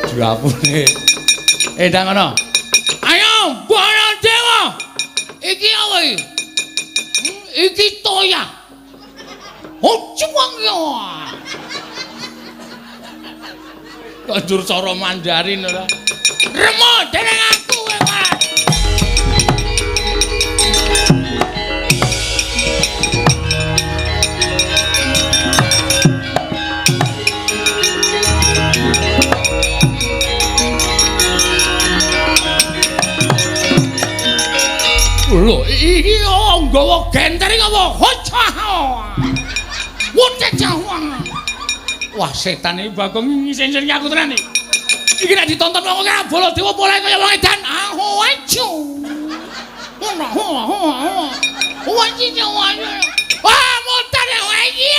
Diapune. Ndang ngono. Ayo, Baladewa. Iki apa iki? Iki toya. Oh, cuwang ya. Kok njur cara Mandarin ora? Remo dening aku kowe, Mas. Lho, iki nggawa genter iki apa? Wah, setan iki Bagong ngisin-isin aku tenan iki. Iki nek ditonton wong ora Baladewa polahe kaya wong edan. Aho ajo. Wah, mutar ya wae iki.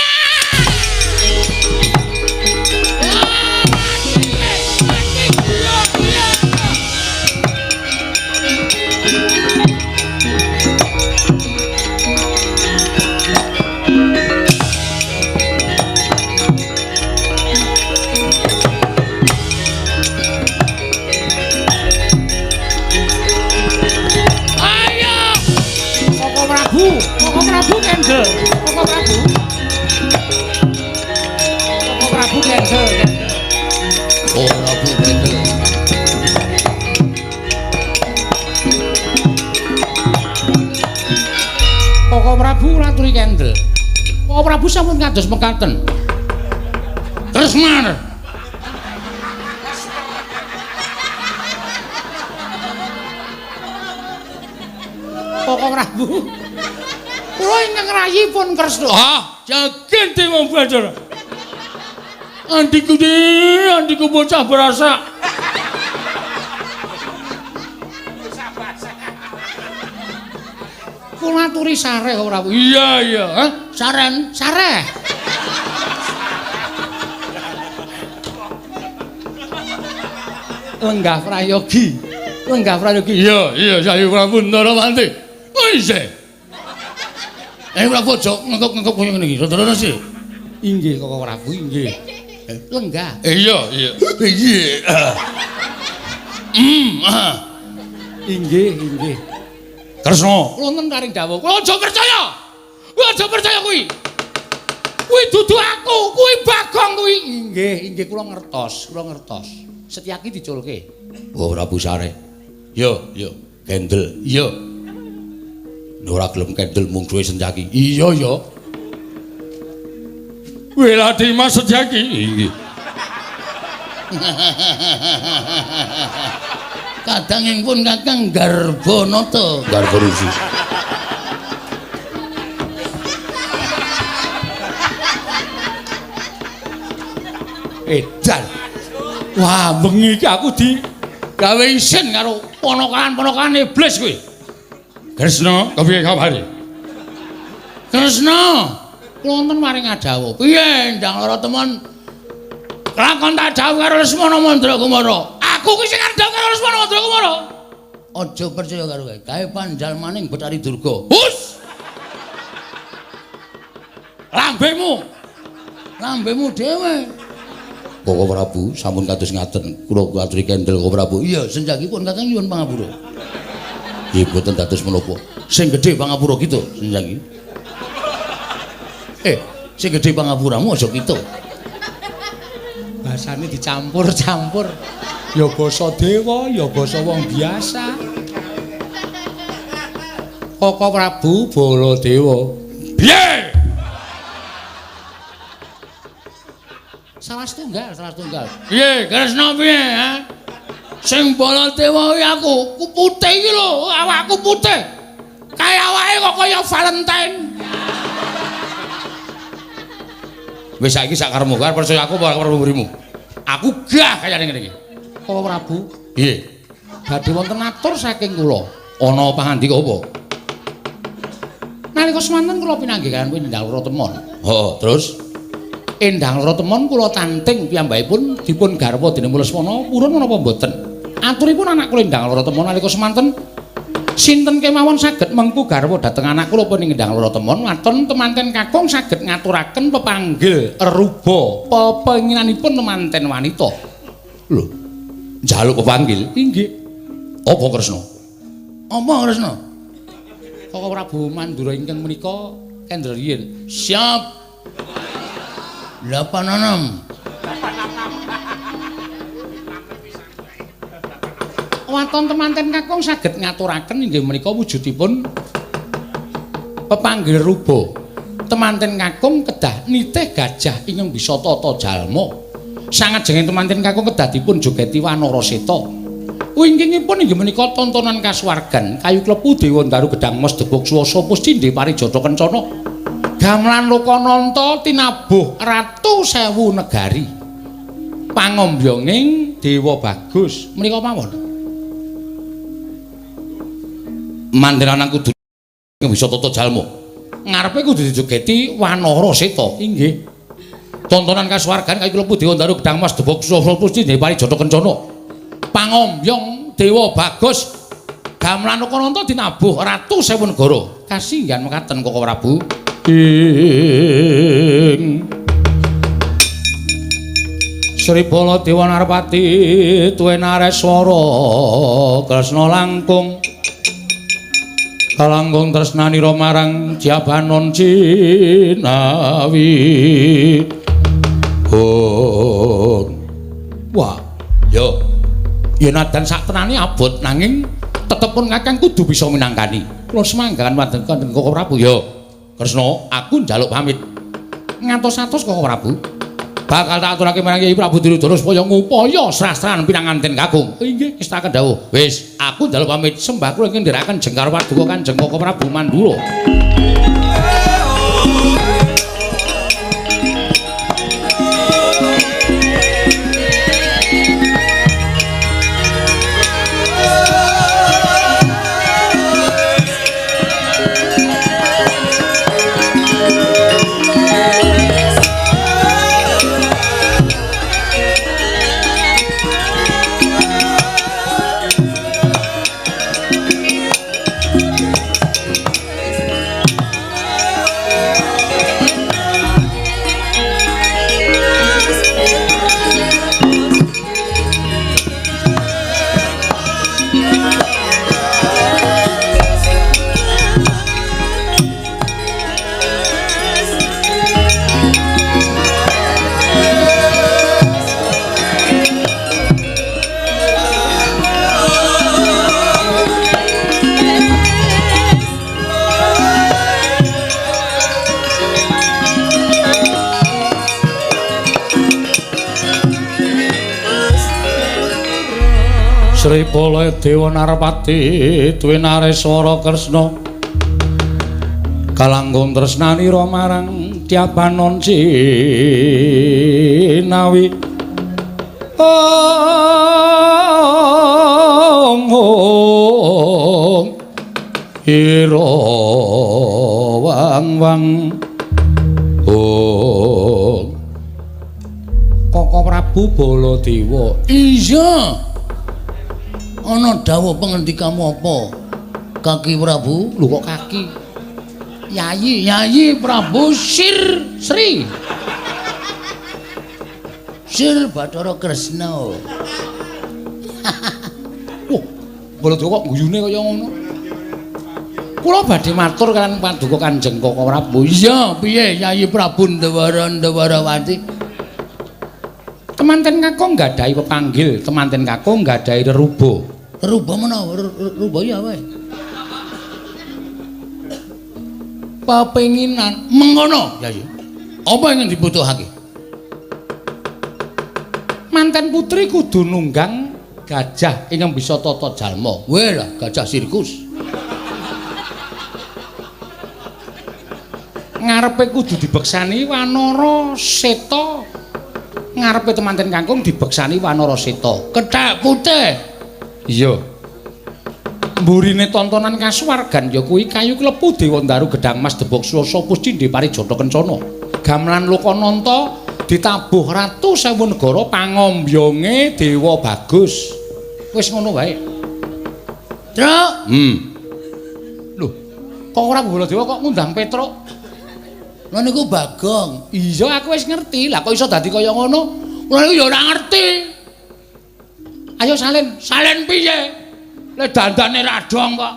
Koko Prabu kendel. Koko Prabu. Koko Prabu kendel. Oh, Prabu kendel. Koko Prabu raturi kendel. Koko Prabu sampun kados mekaten. Kresna. Koko Prabu. Kula ingkang rayi pun Kresna. Ah, jagen Dewa Bathara. Andiku andiku bocah berasa. Kula aturi sareh Koko Prabu. Iya, iya. Hah? Saren, sareh. Lenggah prayogi. Lenggah prayogi. Iya, iya, saya Prabu Ndarawati. Oh, isih. Prabu aja ngekep-ngekep kaya ngene iki. Rada-rada sih. Inggih Koko Prabu, inggih. Lenggah. Iya, iya. Iya. Inggih, inggih. Kresna, wonten taring dawuh. Kula aja percaya. Kula aja percaya kuwi. Kuwi dudu aku, kuwi Bagong kuwi. Inggih, inggih kula ngertos, kula ngertos. Setyaki diculke. Oh, Prabu Sare. Yo, yo, kendel. Iya. Ora gelem kendel mungsuhe Setyaki. Iya ya. Weladimas Setyaki. Inggih. Kadangipun Kakang Garbanata, Garba Resi. Edan. Wah, bengi iki aku di gawe isin karo ponokan-ponokan iblis kuwi. Kresna, kepiye kabare? Kresna, wonten maring adawuh. Piye ndang lara temen? Lakon tak dawuh karo Lesmana Mandrakumara. Aku kuwi sing arep dawuh karo Lesmana Mandrakumara. Aja percaya karo kowe. Gawe panjalmaning Bathari Durga. Hus! Lambemu. Lambemu dhewe. Koko Prabu sampun kados ngaten. Kula aturi kendel Koko Prabu. Iya, senjakipun Kakang nyuwun pangapura. Nggih boten dados menapa. Sing gedhe pangapura kita senjaki. Sing gedhe pangapuramu aja kita. Basane dicampur-campur. Ya basa dewa, ya basa wong biasa. Koko Prabu Baladewa. Piye? Salah setunggal, salah setunggal. Piye, Kresna piye, ha? Sing Baladewa kuwi aku, ku putih iki lho, awakku putih. Kae awake kok kaya Valentine. Wis saiki sak karepmu, arep percaya aku apa ora mburimu? Aku gah kayane ngene iki. Koko Prabu? Nggih. Badhe wonten atur saking kula. Ana pangandika apa? Nalika semanten kula pinanggih kaliyan Endang Loro Temon. Heeh, terus Endang Loro Temon kula tanting piyambakipun dipun garwa dening Lesmana purun menapa mboten? Aturipun anak kula Endang Loro Temon nalika semanten sinten kemawon saged mengku garwa dhateng anak kula punika Endang Loro Temon waton temanten kakung saged ngaturaken pepanggil reruba pepenginanipun temanten wanita. Lho, njaluk pepanggil? Inggih. Apa Kresna? Apa Kresna? Koko Prabu Mandura ingkang menika kendra riyin. Siap. 86. Waton temanten kakung saged ngaturaken inggih menika wujudipun pepanggil ruba. Temanten kakung kedah nitih gajah ingkang bisa tata jalma. Sangajenge temanten kakung kedah dipun jogeti wanara seta. Wingkingipun inggih menika tontonan kasuwargan kayu klepu dewa ndaru gedang mas debog swasa puscindhe parijata kencana. Gamelan Lokananta tinabuh ratu sewu negari. Pangombyonging Dewa Bagus menika mawon. Mandiran kudu bisa tata jalma. Ngarepe kudu dijogeti wanara seta. Inggih. Tontonan kasuwargan kayu klepu dewa ndaru gedang mas debog swasa puscindhe parijata kencana. Pangombyong Dewa Bagus gamelan Lokananta dinabuh ratu sewu negara. Kasinggihan mekaten Koko Prabu. Ing Sri Baladewa Narpati tuwe nareswara Kresna langkung kalangkung tresnanira marang Jabanon Cinawi. Oh. Wah, yo. Yen adan sak tenane abot nanging tetep pun kakang kudu bisa minangkani. Kula semanggahan wonten Koko Prabu. Yo. Kresna, aku njaluk pamit. Ngantos-atos Koko Prabu. Bakal tak aturake marang Kyai Prabu Duryudana supaya ngupaya srastran pinanganten kakung. Inggih, ngestakaken dawuh. Wis, aku njaluk pamit sembah kula ingkang ndherekaken jengkar paduka Kanjeng Koko Prabu Mandura. Sri Baladewa Narpati tuwe nareswara Kresna kalangkung tresnanira marang Tyabanon Cinawi. Ong ong ira wang wang ong. Koko Prabu Baladewa. Iya. Ana dawuh pengendikamu apa? Kaki Prabu? Lho kok kaki? Yayi, Yayi Prabu Sir Sri. Sir Bathara Kresna. Wah, Baladewa kok guyune kaya ngono. Kula badhe matur kaliyan paduka Kanjeng Koko Prabu. Iya, piye Yayi Prabu Ndawara Ndawarawati? Temanten kakung nggadahi pepanggil, temanten kakung nggadahi reruba. Reruba menawa reruba ya wae. Pepenginan mengono, Yayi. Apa ingin dibutuhake? Manten putri kudu nunggang gajah ingkang bisa tata jalma. Weh lah, gajah sirkus. Ngarepe kudu dibeksani Wanara Seta. Ngarepe temanten kangkung dibeksani Wanara Seta. Kethek putih. Iya. Mburine tontonan kasuwargan ya kuwi kayu klepu Dewa Ndaru Gedhang Mas Debok Swasa Puscindhe Parijata Kencana. Gamelan Lokananta ditabuh Ratu Sewu Negara pangombyonge Dewa Bagus. Wis ngono wae. Truk. Lho, kok ora Baladewa kok ngundang Petruk? Lha niku Bagong. Iya, aku wis ngerti. Lah kok iso dadi kaya ngono? Kula niku ya ora ngerti. Ayo salin. Salin piye? Le dandane ra dong kok.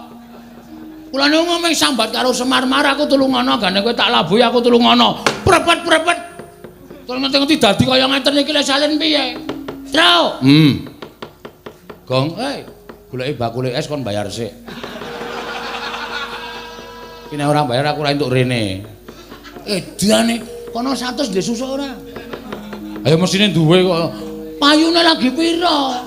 Kula niku ngomong sambat karo Semar Mar aku tulungono gane kowe tak labuhi aku tulungono. Prepet-prepet. Terus ngerti-ngerti dadi kaya ngeten iki le salin piye? Truk. Gong, goleki bakule es kon bayar sik. Iki nek ora bayar aku ora entuk rene. Edane kono 100 ndek susuk ora? Ayo mesine duwe kok. Payune lagi pira?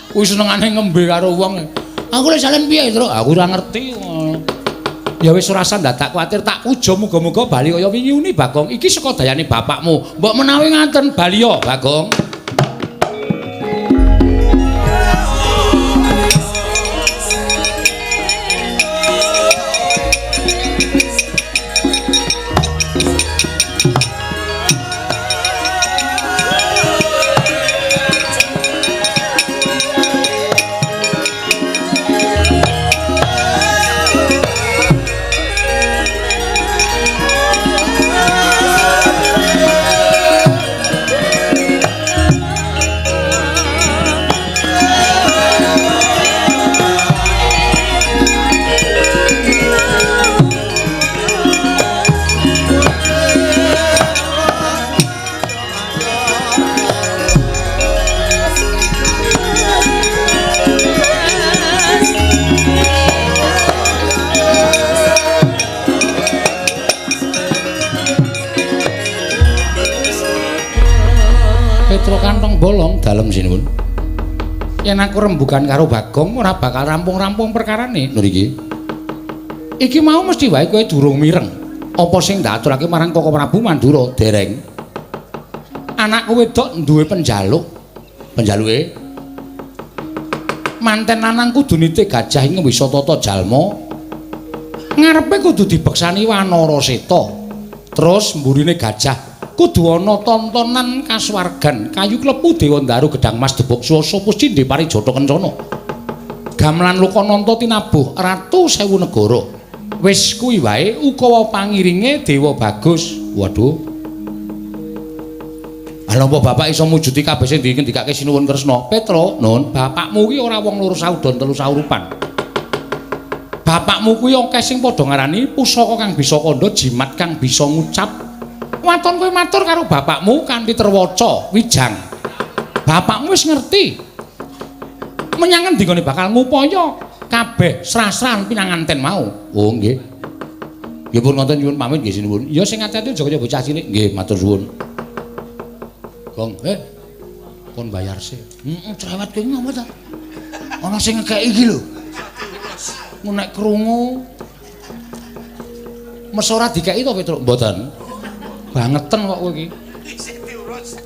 Kuwi senengane ngembe karo wong. Aku lek salin piye, Truk? Aku ora ngerti. Ya wis ora usah dadak kuwatir, tak puja muga-muga bali kaya wingi uni Bagong. Iki saka dayane bapakmu. Mbok menawi ngaten bali ya, Bagong. Petro kantong bolong dalem sinuwun. Yen aku rembugan karo Bagong ora bakal rampung-rampung perkarane. Lho iki. Iki mau mesti wae kowe durung mireng. Apa sing tak aturake marang Koko Prabu Mandura dereng. Anakku wedok duwe penjaluk. Penjaluke manten lanang kudu nitih gajah ing wisatata jalma. Ngarepe kudu dibeksani Wanara Seta. Terus mburine gajah kudu ana tontonan kasuwargan kayu klepu Dewa Ndaru Gedhang Mas Debok Swasa Puscindhe Parijata Kencana. Gamelan Lokananta tinabuh Ratu Sewu Negara. Wis kuwi wae ukawa pangiringe Dewa Bagus. Waduh. Ala apa bapak iso mujudi kabeh sing dingendikake Sinuwun Kresna? Petro, Nun, bapakmu kuwi ora wong loro saudon telu saurupan. Bapakmu kuwi akeh sing padha ngarani pusaka kang bisa kandha, jimat kang bisa ngucap. Waton kowe matur karo bapakmu kanthi terwaca wijang. Bapakmu wis ngerti. Menyang endi gone bakal ngupaya kabeh srasran pinanganten mau. Oh nggih. Nggih pun ngoten nyuwun pamit nggih sinuwun. Ya sing ati-ati aja kaya bocah cilik. Nggih matur suwun. Gong, kon bayar sik. Heeh, cerewet kowe ngopo ta? Ana sing ngekeki iki lho. Nek krungu mes ora dikeki to Petruk? Mboten. Bangeten kok kowe iki. Isih diurus.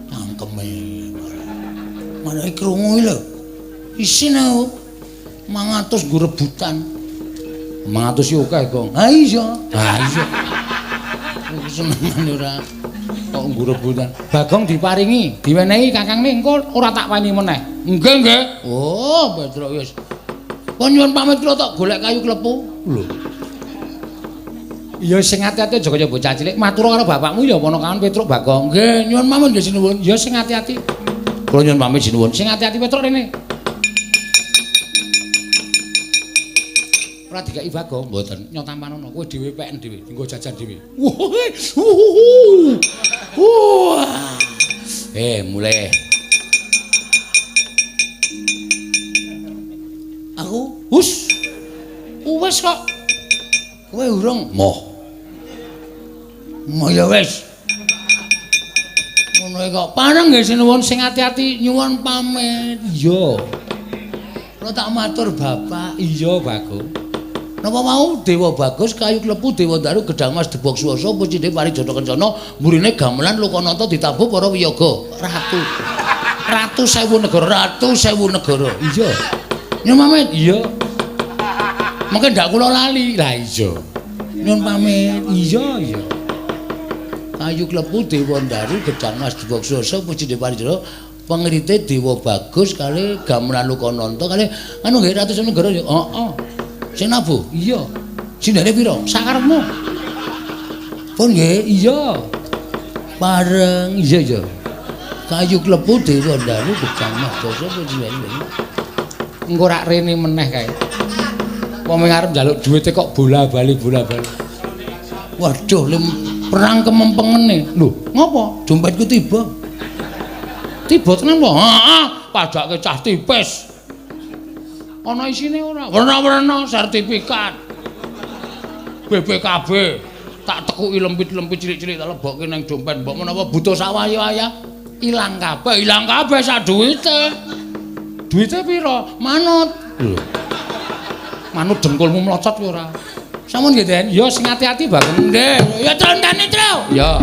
Cangkeme. Manake krungu iki lho. Isin aku. 500 nggo rebutan. 500 iki akeh, Gong. Ha iya. Ha iya. Aku senengane ora kok nggo rebutan. Bagong diparingi, diwenehi kakangne engko ora tak weni meneh. Nggih, nggih. Oh, Petruk wis. Pun nyuwun pamit kula tok golek kayu klepu. Lho. Ya sing ati-ati aja kaya bocah cilik. Matur karo bapakmu ya ponakan Petruk Bagong. Nggih, nyuwun pamit nggih sinuwun. Ya sing ati-ati. Kula nyuwun pamit sinuwun. Sing ati-ati Petruk rene. Ora dikeki Bagong, mboten. Nyotamanono kowe dhewe peken dhewe, nggo jajan dhewe. Wah. Mulai. Aku hus. Wis kok. Kowe urung? Moh. Moh ya wis. Ngono kok. Pareng nggih sinuwun sing ati-ati nyuwun pamit. Iya. Kula tak matur bapak. Iya, Bagong. Napa mau Dewa Bagus Kayu Klepu Dewa Daru Gedang Mas Debok Swasa Pucinde Parijata Kencana mburine gamelan Lokanata ditabuh para wiyaga. Ratu. Ratu sewu negara, ratu sewu negara. Iya. Nyun pamit. Iya. Mungkin ndak kula lali. Lah iya. Nyun pamit. Iya, iya. Kayu Klepu Dewa Daru Gedang Mas Debok Swasa Pucinde Parijata pengrite Dewa Bagus kali gamelan Lokananta kali anu nggih ratu sewu negara. Heeh. Sing nabuh? Iya. Sindene pira? Sakarepmu. Pun nggih, iya. Pareng, iya iya. Kayu Klepu Dewa Daru Gedang Mas Dasa puji. Engko rak rene meneh kae. Wong arep njaluk duwite kok bola-bali bola-bali. Waduh, lem perang kemempengene. Lho, ngopo? Dompetku tiba. Tiba tenan po? Heeh, padake cah tipis. Ana isine ora? Werna-werna sertifikat. BPKB tak tekuki lempit-lempit cilik-cilik tak lebokke nang dompet. Mbok menawa butuh sawaya-waya ilang kabeh, ilang kabeh sak duwite. Duwite pira? Manut. Lho. Manut dengkulmu mlocot kowe ora? Sampun nggih, Den. Ya sing ati-ati Bageng. Nggih. Ya trontane, Tru. Ya.